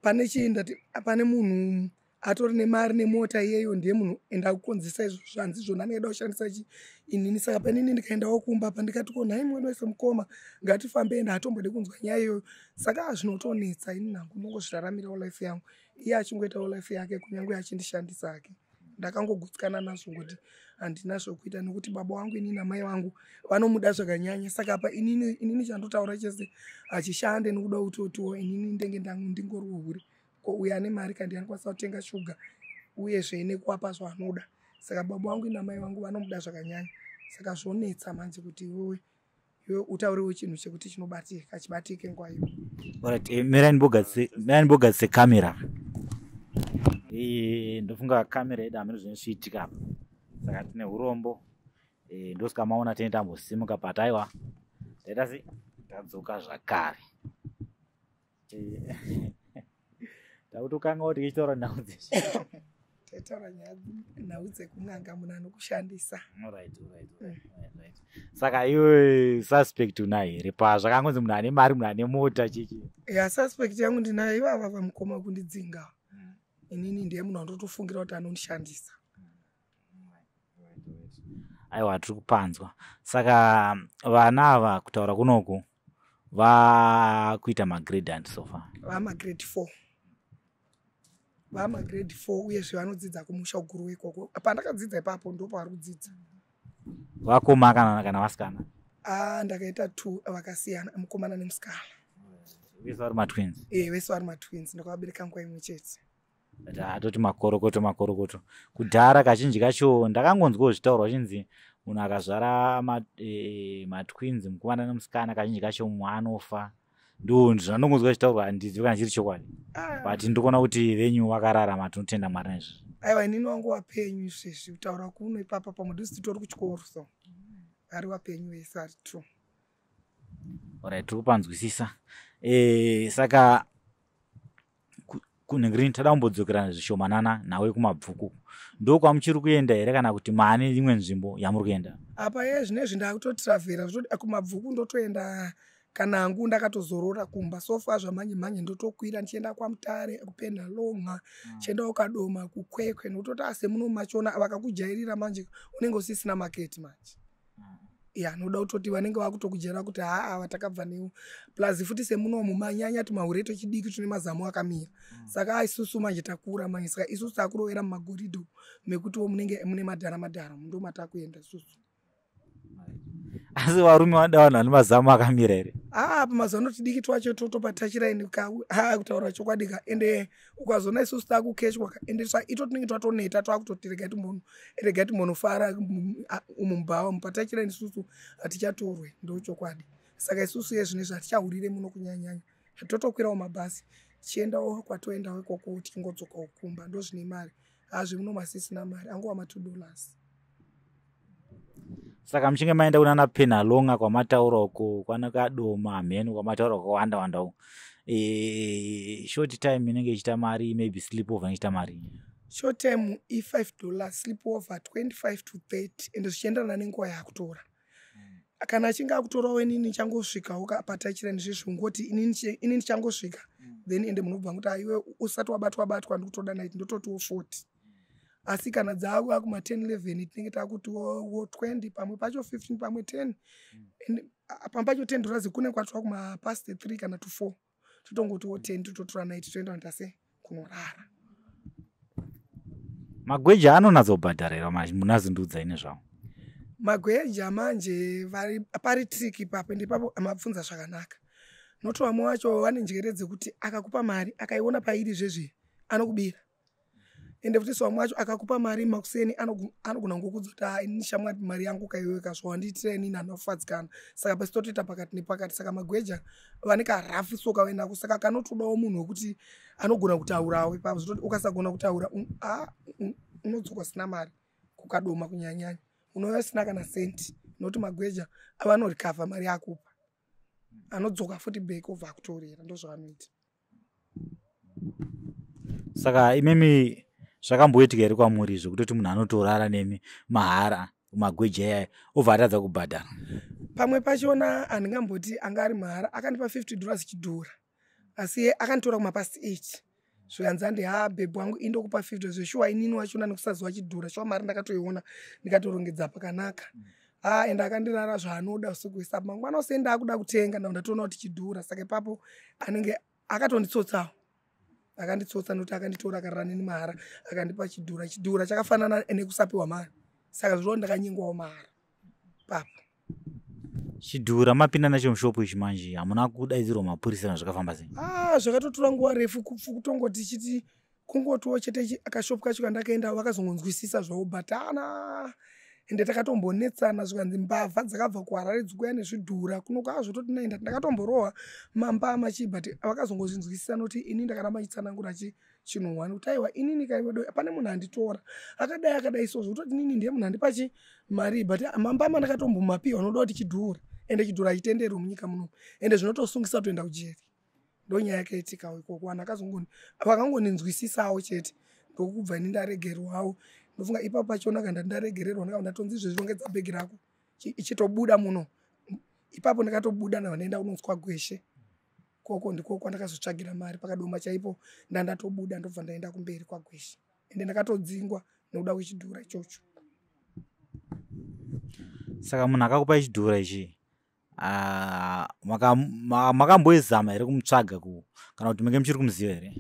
Speaker 1: pane chii, ndati pane munhu atori nemari nemota iyeyo, ndiye munhu ende akukonzesa izvozvo. Zvanzi zvona anenge kushandisa chi inini. Saka panini ndikaendawo kumba, pandikati, "Ko nhai mwedu wese mukoma, ngatifambe," ende hatombodi kunzwa nyaya iyoyo. Saka zvinotonetsa. Ini nangu ndongozviraramirawo life yangu, iye achingoitawo life yake, kunyange achindishandisa hake. Ndakangogutsikana nazvo ngokuti handina zvokuita, nekuti baba vangu inini namai vangu vanomuda zvakanyanya. Saka apa inini chandotaura chese hachishande, nekuda kutotiwo inini ndenge ndingori hure. Ko uyo ane mari kandi anokwanisa kutenga shuga uyezve nekuapa zvaanoda. Saka baba vangu namai vangu vanomuda zvakanyanya, saka zvonetsa manje kuti iwewe iwe utaurewo chinhu chekuti chinobatika, chibatike nguva iyo.
Speaker 2: Alright, mirai ndibogadzise kamera. Ndofunga kamera yedu hameno zvinosviitika apa, saka tine urombo. Ndosika maona tine tambosimuka, but aiwa, taita se tadzoka zvakare. Takutokanga kuti tichitaura nhau dzeshe.
Speaker 1: Taitaura nyaya, nhau dzekun'anga, munhu anokushandisa.
Speaker 2: Alright. Saka iwe suspect unayo here pazvakangonzi munhu ane mari, munhu ane mota, chichi?
Speaker 1: Ya, suspect yangu ndinayo, ivava vamukoma kundidzinga. Inini ndiye munhu wandotofungira kuti anondishandisa.
Speaker 2: Aiwa, tiri kupanzwa. Saka vana ava, kutaura kunoku, vakuita magrade and so far?
Speaker 1: Vamagrade 4, vamagrade 4, uyezve vanodzidza kumusha ukuru ikoko pandakadzidza ipapo, ndo pavari kudzidza.
Speaker 2: Vakoma kana vasikana?
Speaker 1: A, ndakaita two vakasiyana, mukomana nemusikana.
Speaker 2: Vese vari matwins?
Speaker 1: E, vese vari matwins, ndakavabereka nguva imwe chete.
Speaker 2: Atoti makorokoto, makorokoto. Kudhara kazhinji kacho ndakangonzwawo zvitaurwa chinzi munhu akazvara matwins, mukomana nemusikana, kazhinji kacho mumwe anofa. Ndo zvandongonzwa zvitaurwa, handizivi kana chiri chokwadi.
Speaker 1: Ah.
Speaker 2: But ndikuona kuti venyu vakararama, tinotenda Mwari nezvizvo.
Speaker 1: Aiwa, inini wangu wapenyu izvezvi kutaura kuno ipapa, pamwe ndisi titori kuchikoro, so vari wapenyu vese vari two.
Speaker 2: Alright, tiri kupanzwisisa. Saka kunenge rini tada kumbodzokerana zvishomanana nawe kuMabvuku, ndo kwamuchiri kuenda here kana kuti maane imwe nzvimbo yamuri kuenda?
Speaker 1: Apa ye zvinezvi ndakutotravhera zvototi kuMabvuku ndotoenda kana hangu ndakatozorora kumba. So far zvamanje manje ndotokwira ndichienda kwaMutare, kuPenhalonga, chiendawo Kadoma, kuKwekwe, nokutoti ase muno machona vakakujairira manje unenge usisina market manje. Ya, noda kutoti vanenge vakutokujaira kuti haa, vatakabva newo. Plus futi semunomu manyanya tumahure twechidiki tune mazamu akamira. Saka isusu manje takura manje, saka isusu takurovera mumagoridho mekutiwo munenge mune madhara madhara, ndo matakuenda isusu.
Speaker 2: Asi varume vanoda vanhu vane mazamu akamira here?
Speaker 1: Aa, pamazuva ano tudiki twacho totopatachiraini ka. Haa, kutaura chokwadi ka, ende ukazoona isusu takukechwa ka, ende ito tinenge twatoneta, twakutoti regai timbonofara umu mubhawa mupatachiraini, isusu hatichatorwe, ndo chokwadi. Saka isusu ye zvinezvi hatichahurire muno kunyanyanya, totokwirawo mabhasi tichiendawo kwatoendawo ikoko, tichingodzokawo kumba, ndo zvine mari. Hazvi muno masisina mari, angova ma2 dollars.
Speaker 2: Saka muchinge maenda kunana Penhalonga kwamataura uko, kwana Kadoma, mheno kwamataura kwakawanda wanda uko, short time inenge ichiita mari, maybe sleep over ichiita mari?
Speaker 1: Short time i5 dollars, sleep over 25 to 30, ende zvichienderana nenguva yaakutora. Kana achinge akutorawo, inini changosvikawo patachira ndizvezvi, ungoti inini ndichangosvika, then ende munobva kuti aiwe usati wabatwa batwa, ndikutoda night, ndototiwo 40. Asi kana dzava kuma10 11 tinenge takutiwo 20, pamwe pacho 15, pamwe 10. And, pamwe pacho 10 dollars kune kwatwa kumapast 3 kana to 4, totongotiwo 10, tototora night, toenda kunoita se kunorara.
Speaker 2: Magweja anonatsobhadharira munazindudza ine zvavo?
Speaker 1: Magweja manje pari trick ipapo, ende ipapo mabvunza zvakanaka, noti vamwe vacho vane njere dzekuti akakupa mari akaiona pairi zvezvi anokubira. Ende futi so vamwe vacho akakupa mari makuseni anogona kungokudza kuti, "Ah, ini shamwari, mari yangu kaiweka zvawandiitira inini handina kufadzikana." Saka pasi totoita pakati nepakati. Saka magweja vane karafu so kavenako, saka kanotodawo munhu wekuti anogona kutaurawo ipapo. Zvototi ukasagona kutaura unodzoka usina mari kuKadoma kunyanyanya, unouya usina kana senti, nokuti magweja avanorikavha mari yakupa, anodzoka futi back obva akutorera, ndozvaanoita.
Speaker 2: Saka imimi zvakamboitika here kwamuri zvekutoti munhu anotorara nemi mahara, magweja iyaya, obva atadza kubhadhara?
Speaker 1: Pamwe pachona handingamboti anga ari mahara, akandipa 50 dollars chidhura, asi akanditora kumapast 8, zvikanzi andi, "Ha, bhebhi wangu, indokupa 50." Zveshuwa inini wachona nekusaziva chidhura, shuwa mari ndakatoiona, ndikatorongedza pakanaka. A, ende akandirara zvaanoda usiku wese apa. Mangwana usei ndaakuda kutenga, ndau ndatoona kuti chidhura. Saka ipapo anenge akatonditsotsawo, akanditsotsa, nokuti akanditora akarara neni mahara, akandipa chidhura. Chidhura chakafanana nekusapiwa mari, saka zvirova ndakanyengwawo mahara papo.
Speaker 2: Chidhura mapinda nacho mushopu ichi manje, hamuna kudaidzirwa mapurisa kana zvakafamba sei?
Speaker 1: Ah, zvakatotora nguva refu kutongoti chiti. Kungotiwo chete akashopu kacho kandakaenda vakazongonzwisisa zvavo, but ana ende takatombonetsana, zvikanzi mbavha dzakabva kuHarare dzikuuya nezvidhura kuno kwaazvototi naenda. Ndakatomborohwa mambama chii, but vakazongozvinzwisisa nokuti ini ndakaramba chitsanangura chinhu one kuti aiwa, inini kaiwedo pane munhu anditora akadai akadai, so zvekutoti inini ndiye munhu andipa chi mari, but mambama ndakatombomapiwa unoda kuti chidhura, ende chidhura hachitenderwi munyika munomu, ende zvinotosungisa kutoenda kujeri. Ndonyaya yakaitika ikoko. Vanhu vakangoninzwisisawo chete, ndokubva ini ndaregerwawo. Ndofunga ipapo pachona kana ndaregererwa, ndakabva ndatonzi izvezvi rongedza bhegi rako ichitobuda muno. Ipapo ndakatobuda, ndabva ndaenda kunonzwa Gweshe koko, ndiko kwandakazotsvagira mari pakadoma chaipo. Ndandatobuda, ndobva ndaenda kumberi kwaGweshe, ende ndakatodzingwa nekuda kwechidhura ichocho.
Speaker 2: Saka munhu akakupa chidhura ichi, makamboizama here kumutsvaga kana kuti menge muchiri kumuziva here?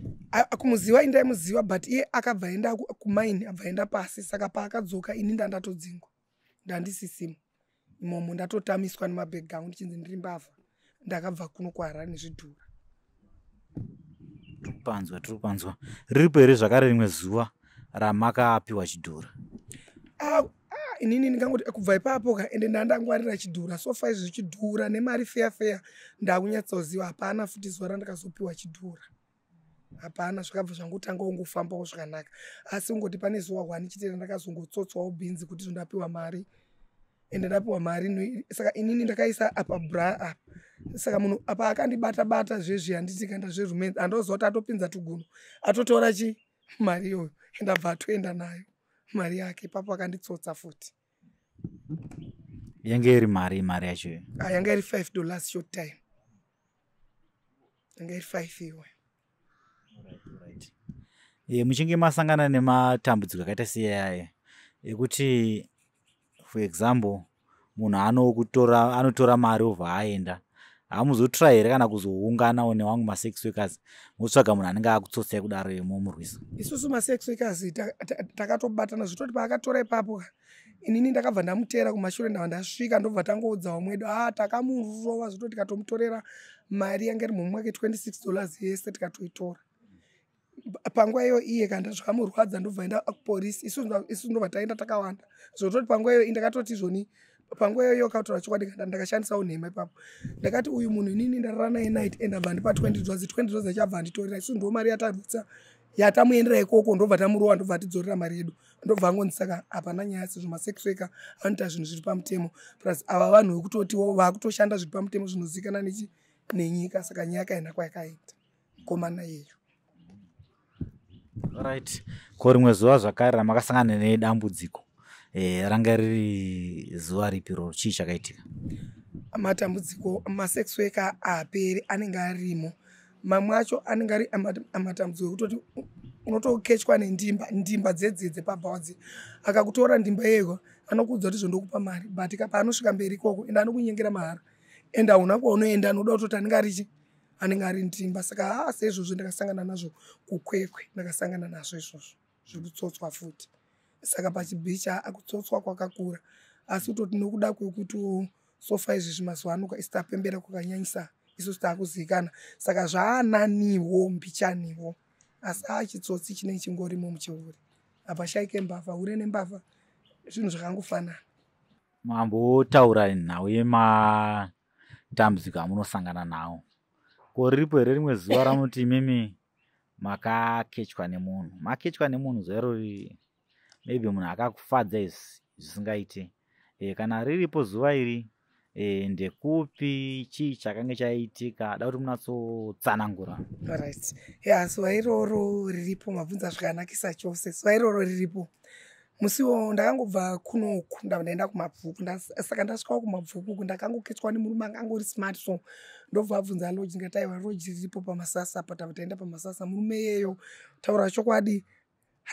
Speaker 1: Kumuziva indaimuziva, but iye akabva enda kumaini, abva enda pasi. Saka paakadzoka ini ndandatodzingwa, ndandisisimo imomo, ndatotamiswa nemabhegi angu ndichinzi ndiri mbavha, ndakabva kuno kuHarare nezvidhura.
Speaker 2: Tiri kupanzwa. Riripo here zvakare rimwe zuva ramakapiwa chidhura?
Speaker 1: Inini ndingangoti kubva ipapo ka, ende ndandangwarira chidhura. So far izvi chidhura nemari feya feya ndakunyatsoziva. Hapana futi zuva randakazopiwa chidhura, hapana. Zvakabva zvangotanga ungofambawo zvakanaka, asi ungoti pane zuva hwani chete randakazongotsotswawo bhinzi kuti zvondapiwa mari, ende ndapiwa mari. Saka inini ndakaisa apa bra apa, saka munhu apa akandibata bata zvezvi, handiti kaenda zverumence, handoziva kuti atopinza tuguno, atotora chi mari iyoyo, ende abva atoenda nayo mari yake. Ipapo akanditsotsa futi.
Speaker 2: Yange iri mari yacho?
Speaker 1: Yanga iri $5 short time, yanga iri 5 iwe.
Speaker 2: Muchinge masangana nematambudziko akaita seyaya ekuti, for example, munhu anotora mari obva aenda, hamuzotry here kana kuzounganawo nevamwe masex workers motsvaga munhu anenge akutsotsai kudaro momurwisa?
Speaker 1: Isusu masex workers takatobatana zvitoti paakatora ipapo, inini ndakabva ndamuteera kumashure, ndabva ndasvika, ndobva tangoudza vamwe wedu. A, takamurova zvitoti tikatomutorera mari yanga iri mumwe mwake, $26 yese tikatoitora panguva iyo. Iye kanda zvakamurwadza, ndobva enda kupolisi. Isusu ndobva taenda takawanda, zvototi panguva iyo ndakatoti izvoni, panguva iyoyo kataura chokwadi, kanda ndakashandisawo nhema ipapo. Ndakati uyu munhu inini ndarara naye night and abva ndipa $20, $20 achabva anditorera. Isusu ndo mari yatarutsa yatamuendera ikoko, ndobva tamurova, ndobva tidzorera mari yedu, ndobva angonzi saka hapana nyaya, sezvo masex worker anoita zvinhu zviri pamutemo, plus ava vanhu vekutotiwo vakutoshanda zviri pamutemo zvinozivikanwa nenyika. Saka nyaya yakaenda kwayakaenda komana iyeyo.
Speaker 2: Right, ko rimwe zuva zvakare ramakasangana nedambudziko, ranga riri zuva ripi roro? Chii chakaitika?
Speaker 1: Matambudziko masex worker haaperi, anenge arimo. Mamwe acho anenge ari matambudziko ekutoti unotokechwa nendimba, ndimba dzedzi dzepabhawa. Akakutora ndimba iyoyo, anokuudza kuti zvondokupa mari, but paanosvika mberi ikoko, ende anokunyengera mahara, ende hauna kwaunoenda, anoda kutoti anenge arichi anenge ari ndimba. Saka haa, seizvozvo ndakasangana nazvo kuKwekwe, ndakasangana nazvo izvozvo zvekutsotswa futi. Saka pachibhicha akutsotswa kwakakura, asi kutoti nokuda kwekuti so far izvezvi mazuva ano isi tapembera kwakanyanyisa, isusu taakuzivikana, saka zvaananiwo mbichaniwo, asi achitsotsi chinenge chingorimo muchiuri. Hapashaike mbavha, hure nembavha zvinhu zvakangofanana.
Speaker 2: Mambotaura nhau yematambudziko amunosangana nawo. Ko riripo here rimwe zuva ramuti imimi makakechwa nemunhu, makechwa nemunhu zuva irori, maybe munhu akakufadza zvisingaiti? Kana riripo zuva iri, ndekupi? Chii chakange chaitika? Da kuti munatsotsanangura.
Speaker 1: Right, ya, zuva iroro riripo. Mabvunza zvakanakisa chose. Zuva iroro riripo. Musiwo ndakangobva kunoku, ndabva ndaenda kuMabvuku. Saka ndasvikawo kuMabvuku, ndakangokechwa nemurume angangori smart, so ndobva abvunza lodge, ndikati aiwa, lodge riripo paMasasa apa. Tabva taenda paMasasa. Murume iyeyo, taura chokwadi,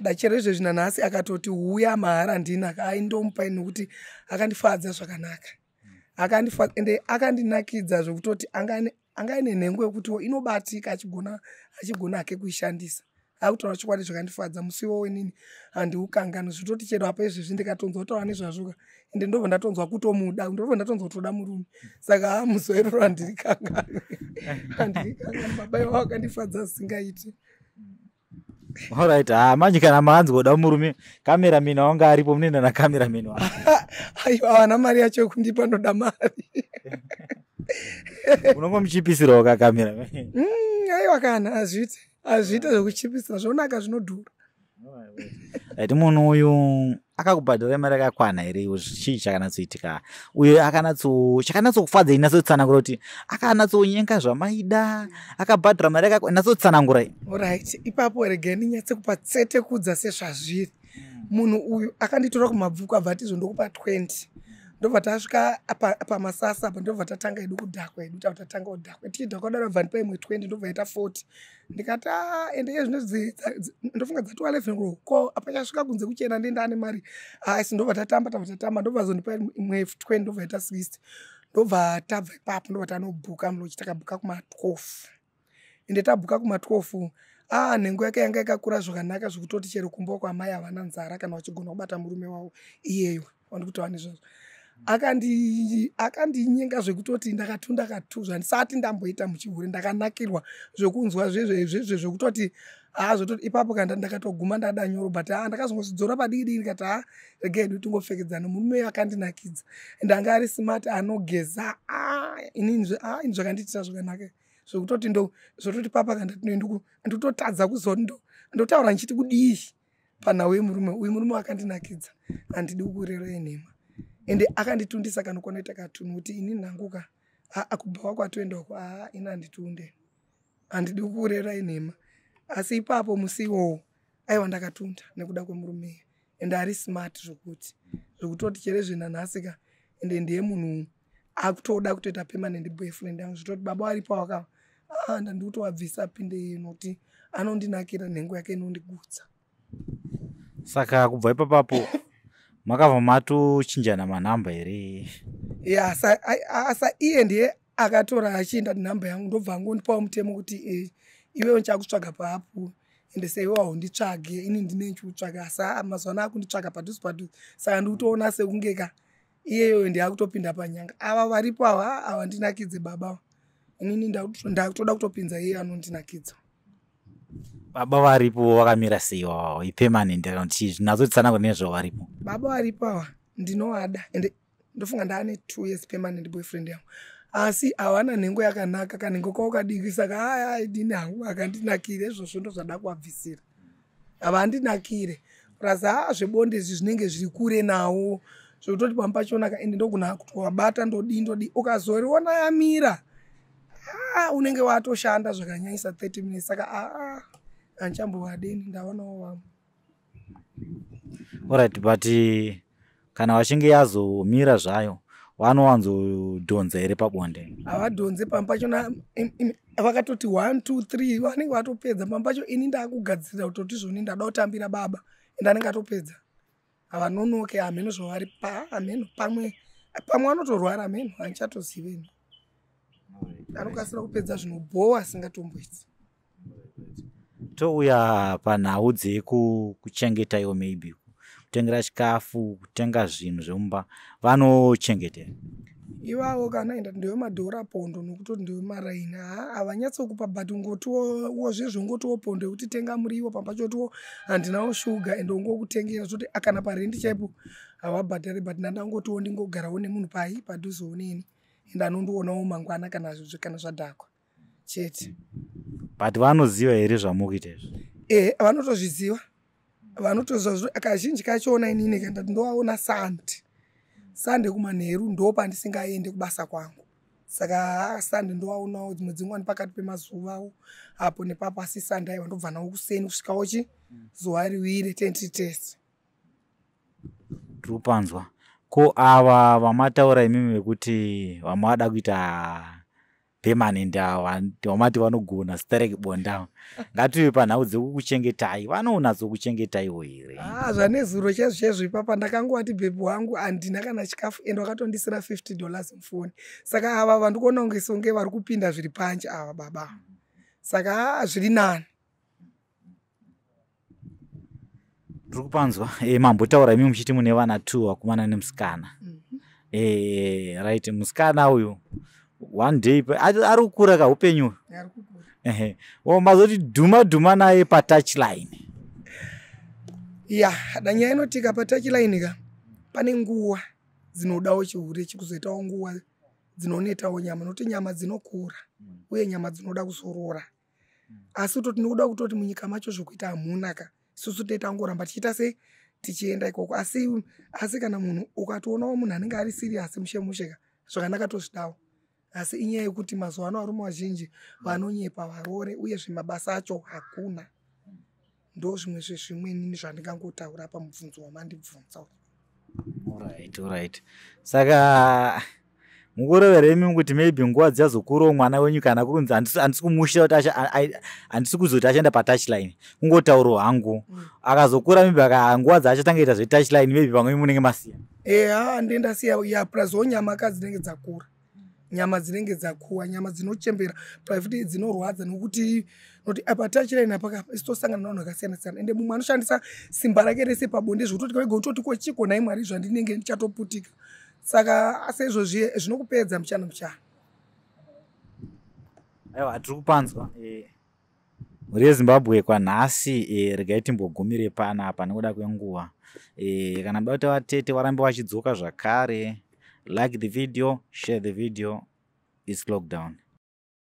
Speaker 1: dachero izvezvi nanhasi akatoti huya mahara ndina aindomupai, nekuti akandifadza zvakanaka, akandifadza ende akandinakidza zvekutoti anga aine nhengo yekutiwo inobatika, achigona hake kuishandisa. Akutaura chokwadi, zvakandifadza musi iwowo inini handiukangani, zvitoti chero apa izvezvi ndikatonzwa kutaura nezvazvoka, ende ndobva ndatonzwa kutomuda, ndobva ndatonzwa kutoda murume. Saka ha, musi wairoro handirikanganwi, handirikanganwi. Baba iwavo akandifadza zvisingaiti.
Speaker 2: Alright, ha manje kana maanzi kuda murume, cameraman wanga aripo, munoenda nacameraman wako?
Speaker 1: Aiwa, havana mari yacho yekundipa, ndoda mari.
Speaker 2: Unongomuchipisirawo kacameraman.
Speaker 1: Aiwa kana, hazviite, hazviite zvekuchipisira, zvonaka zvinodhura.
Speaker 2: Right, munhu uyu akakubhadhara mari yakakwana here? Iwo chii chakanatsoitika uye akanatso chakanatsokufadza? Inatsotsanangura kuti akanatsonyenga zvamaida, akabhadhara mari yakakwana, inatsotsanangura.
Speaker 1: Alright, ipapo regai ndinyatse kupa tsete kudza sezvazviri. Munhu uyu akanditora kuMabvuku, abva ati zvondokupa 20. Ndobva tasvika paMasasa apa, ndobva tatanga hedu kudhakwa hedu, tabva tatanga kudhakwa. Tichidhakwa daro, bva ndipa imwe 20, ndobva yaita 40. Ndikati, a ende iye zvino ndofunga dzatova 11 o'clock, ko apachasvika kunze kuchena, ndenda ane mari asi. Ndobva tatamba, tabva tatamba, ndobva zondipa imwe 20, ndobva yaita 60. Ndobva tabva ipapo, ndobva tanobhuka mulodge. Takabhuka kuma12, ende tabhuka kuma12, a nhengo yake yanga yakakura zvakanaka zvekutoti chero kumba kwamai havana nzara kana vachigona kubata murume wavo iyeyo wandikutaura nezvazvo. Akandinyenga zvekutoti ndakatunda katu zvandisati ndamboita muchihure. Ndakanakirwa zvekunzwa zvezvezvezve zvekutoti ha zvototi ipapo kana ndakatoguma ndada nyoro, but ha ndakazongozvidzora padiki diki, ndikati, ha regai hedu tingopfekedzana. Murume akandinakidza ende anga ari smart, anogeza. Inini ini zvakandiitira zvakanaka zvekutoti ndo zvototi papa kana ndototadza kuziva kuti ndotaura ndichiti kudii panhau yemurume uyu. Murume akandinakidza, handidi kukureva yenhema, ende akanditundisa kanokonoita katunu kuti ini nhanguka akubva wako atoendako. Aa, ini handitunde, handidi kukureva inhema, asi ipapo musi iwowo, aiwa, ndakatunda nekuda kwemurume, ende ari smart zvokuti zvekutoti chere zvenanhasika, ende ndiye munhu akutoda kutoita permanent boyfriend yangu. Zvitoti baba varipo wakava, ndandikutovabvisa pinde nokuti anondinakira, nhengo yake inondigutsa.
Speaker 2: Saka kubva ipapapo makabva matochinjana manhamba here?
Speaker 1: Ya, asa iye ndiye akatora achienda nhamba yangu, ndobva angondipawo mutemo kuti iwewe ndichakutsvaga paapp, ende seiwe haunditsvage, ini ndine ndichikutsvaga, asi mazuva ano akunditsvaga padhuze padhuze. Saka ndikutoona sekunge ka iyeyo ndiye akutopinda panyanga. Ava varipo ava havandinakidze baba, inini ndakutoda kutopinza iye anondinakidza.
Speaker 2: Baba varipo vakamira sei? Wavo ipermanent kana kuti chii? Zvinatsotsana nezvo varipo.
Speaker 1: Baba varipo ava ndinovada, ende ndofunga ndaane 2 years permanent boyfriend yangu, asi havana nhengo yakanaka, kanhengo kavo kadiki, saka aya idini hangu akandinakire izvozvo, ndo zvada kuvabvisira, havandinakire. Plus haa zvebonde izvi zvinenge zviri kure nawo zvekutoti pamwe pachona ende ndogona kutovabata, ndodii ndodii, ukazoriona yamira, unenge watoshanda zvakanyanyisa 30 minutes. Saka aa handichambovadeni, ndawanawo vamwe.
Speaker 2: Alright, but kana vachinge yazomira zvayo, vanowanzodhonza here pabonde?
Speaker 1: Havadhonze. Pamwe pachona vakatoti 1 2 3 vanenge vatopedza. Pamwe pacho ini ndaakugadzirira kutoti zvoni ndada kutambira baba, ende anenge atopedza. Havanonoke, hameno zvavari pa hameno, pamwe pamwe vanotorwara, hameno, handichatozivi. Anokasira kupedza zvinobhowa asingatomboitsi.
Speaker 2: Touya panhau dzekuchengeta iwo, maybe kutengera chikafu, kutenga zvinhu zvemumba, vanochengetera?
Speaker 1: Ivavo kana enda ndewemadhora pondo nokutoti ndewemaraini, ha havanyatsokupa, but ungotiwo zvezvo ungotiwo pondo yekuti tenga muriwo, pamba chotiwo handinawo shuga, ende ungokutengera zvoti kana parendi chaipo havabhadhari, but ndandangotiwo ndingogarawo nemunhu pai padhuzewo neni, ende anondionawo mangwana kana zvadhakwa chete.
Speaker 2: But vanoziva here zvamukuita izvi?
Speaker 1: E, vanotozviziva, vanotoziva. Kazhinji kachona inini kana ndovaona Sunday, Sunday kumanheru ndo pandisingaende kubasa kwangu, saka Sunday ndovaonawo. Dzimwe dzenguva pakati pemazuvawo apo nepapo, asi Sunday aiwa, ndobva nawo kuseni kusvikawo chi zuva riwire tenti tese.
Speaker 2: Tiri kupanzwa. Ko ava vamataura imimi vekuti vamwe vada kuita permanent, ava vamati vanogona sterek bonda, ngative panhau dzekukuchengetai, vanonatsokuchengetaiwo here?
Speaker 1: Ah, zvanezuro chaizvo chaizvo ipapa ndakangowati, "Baby wangu, handina kana chikafu," ende wakatondisira $50 mufoni. Saka ava vandikuona kunge songe vari kupinda zviri panje ava baba, saka zviri nani.
Speaker 2: Tiri kupanzwa. Mambotaura imi muchiti mune vana two, vakomana nemusikana. Right, musikana uyu one day ari kukura kaupenyu.
Speaker 1: Ari kukura.
Speaker 2: Ehe, mazoti dhuma dhuma naye patouchline.
Speaker 1: Ya, danyaya inotika patouchline ka, pane nguva dzinodawo chihure chikuzoitawo nguva dzinonetawo nyama, nokuti nyama dzinokura uye nyama dzinoda kuzorora. Asi kutoti nekuda kutoti munyika macho zvokuita hamuna ka, isusu totangoramba tichiita sei, tichienda ikoko. Asi kana munhu ukatoonawo munhu anenge ari serious mushe mushe ka, zvakanaka, tozvidawo. Asi inyaya yekuti mazuva ano varume vazhinji vanonyepa varore, uyezve mabasa acho hakuna. Ndo zvimwe zvezvimweni zvandingangotaura pamubvunzo wamandibvunza.
Speaker 2: Alright, saka mukurevera imi kuti maybe nguva dzichazokurawo mwana wenyu, kana kurunzi handisi kumushira kuti handisi kuzoti achaenda patouchline, kungotaurawo hangu. Akazokura, maybe nguva dzaachatanga ita zvetouchline, maybe pamwe munenge masiya.
Speaker 1: Eya, ndendasiya ya. Plus nyama ka dzinenge dzakura, nyama dzinenge dzakuwa, nyama dzinochembera futi dzinorwadza, nekuti noti apa touchline apa isu tosangana navanhu vakasiyana siyana, ende mumwe anoshandisa simba rake rese pabonde, zvekutoti wega utoti, "Ko chiko nhai Mwari, zvandinenge ndichatoputika?" Saka asi izvozvi zvinokupedza muchana muchana.
Speaker 2: Aiwa, tiri kupanzwa. Mhuri yeZimbabwe, kwanhasi regai timbogumire panapa nekuda kwenguva. Kana muda kuti vatete varambe vachidzoka zvakare, like the video, share the video. Its lockdown.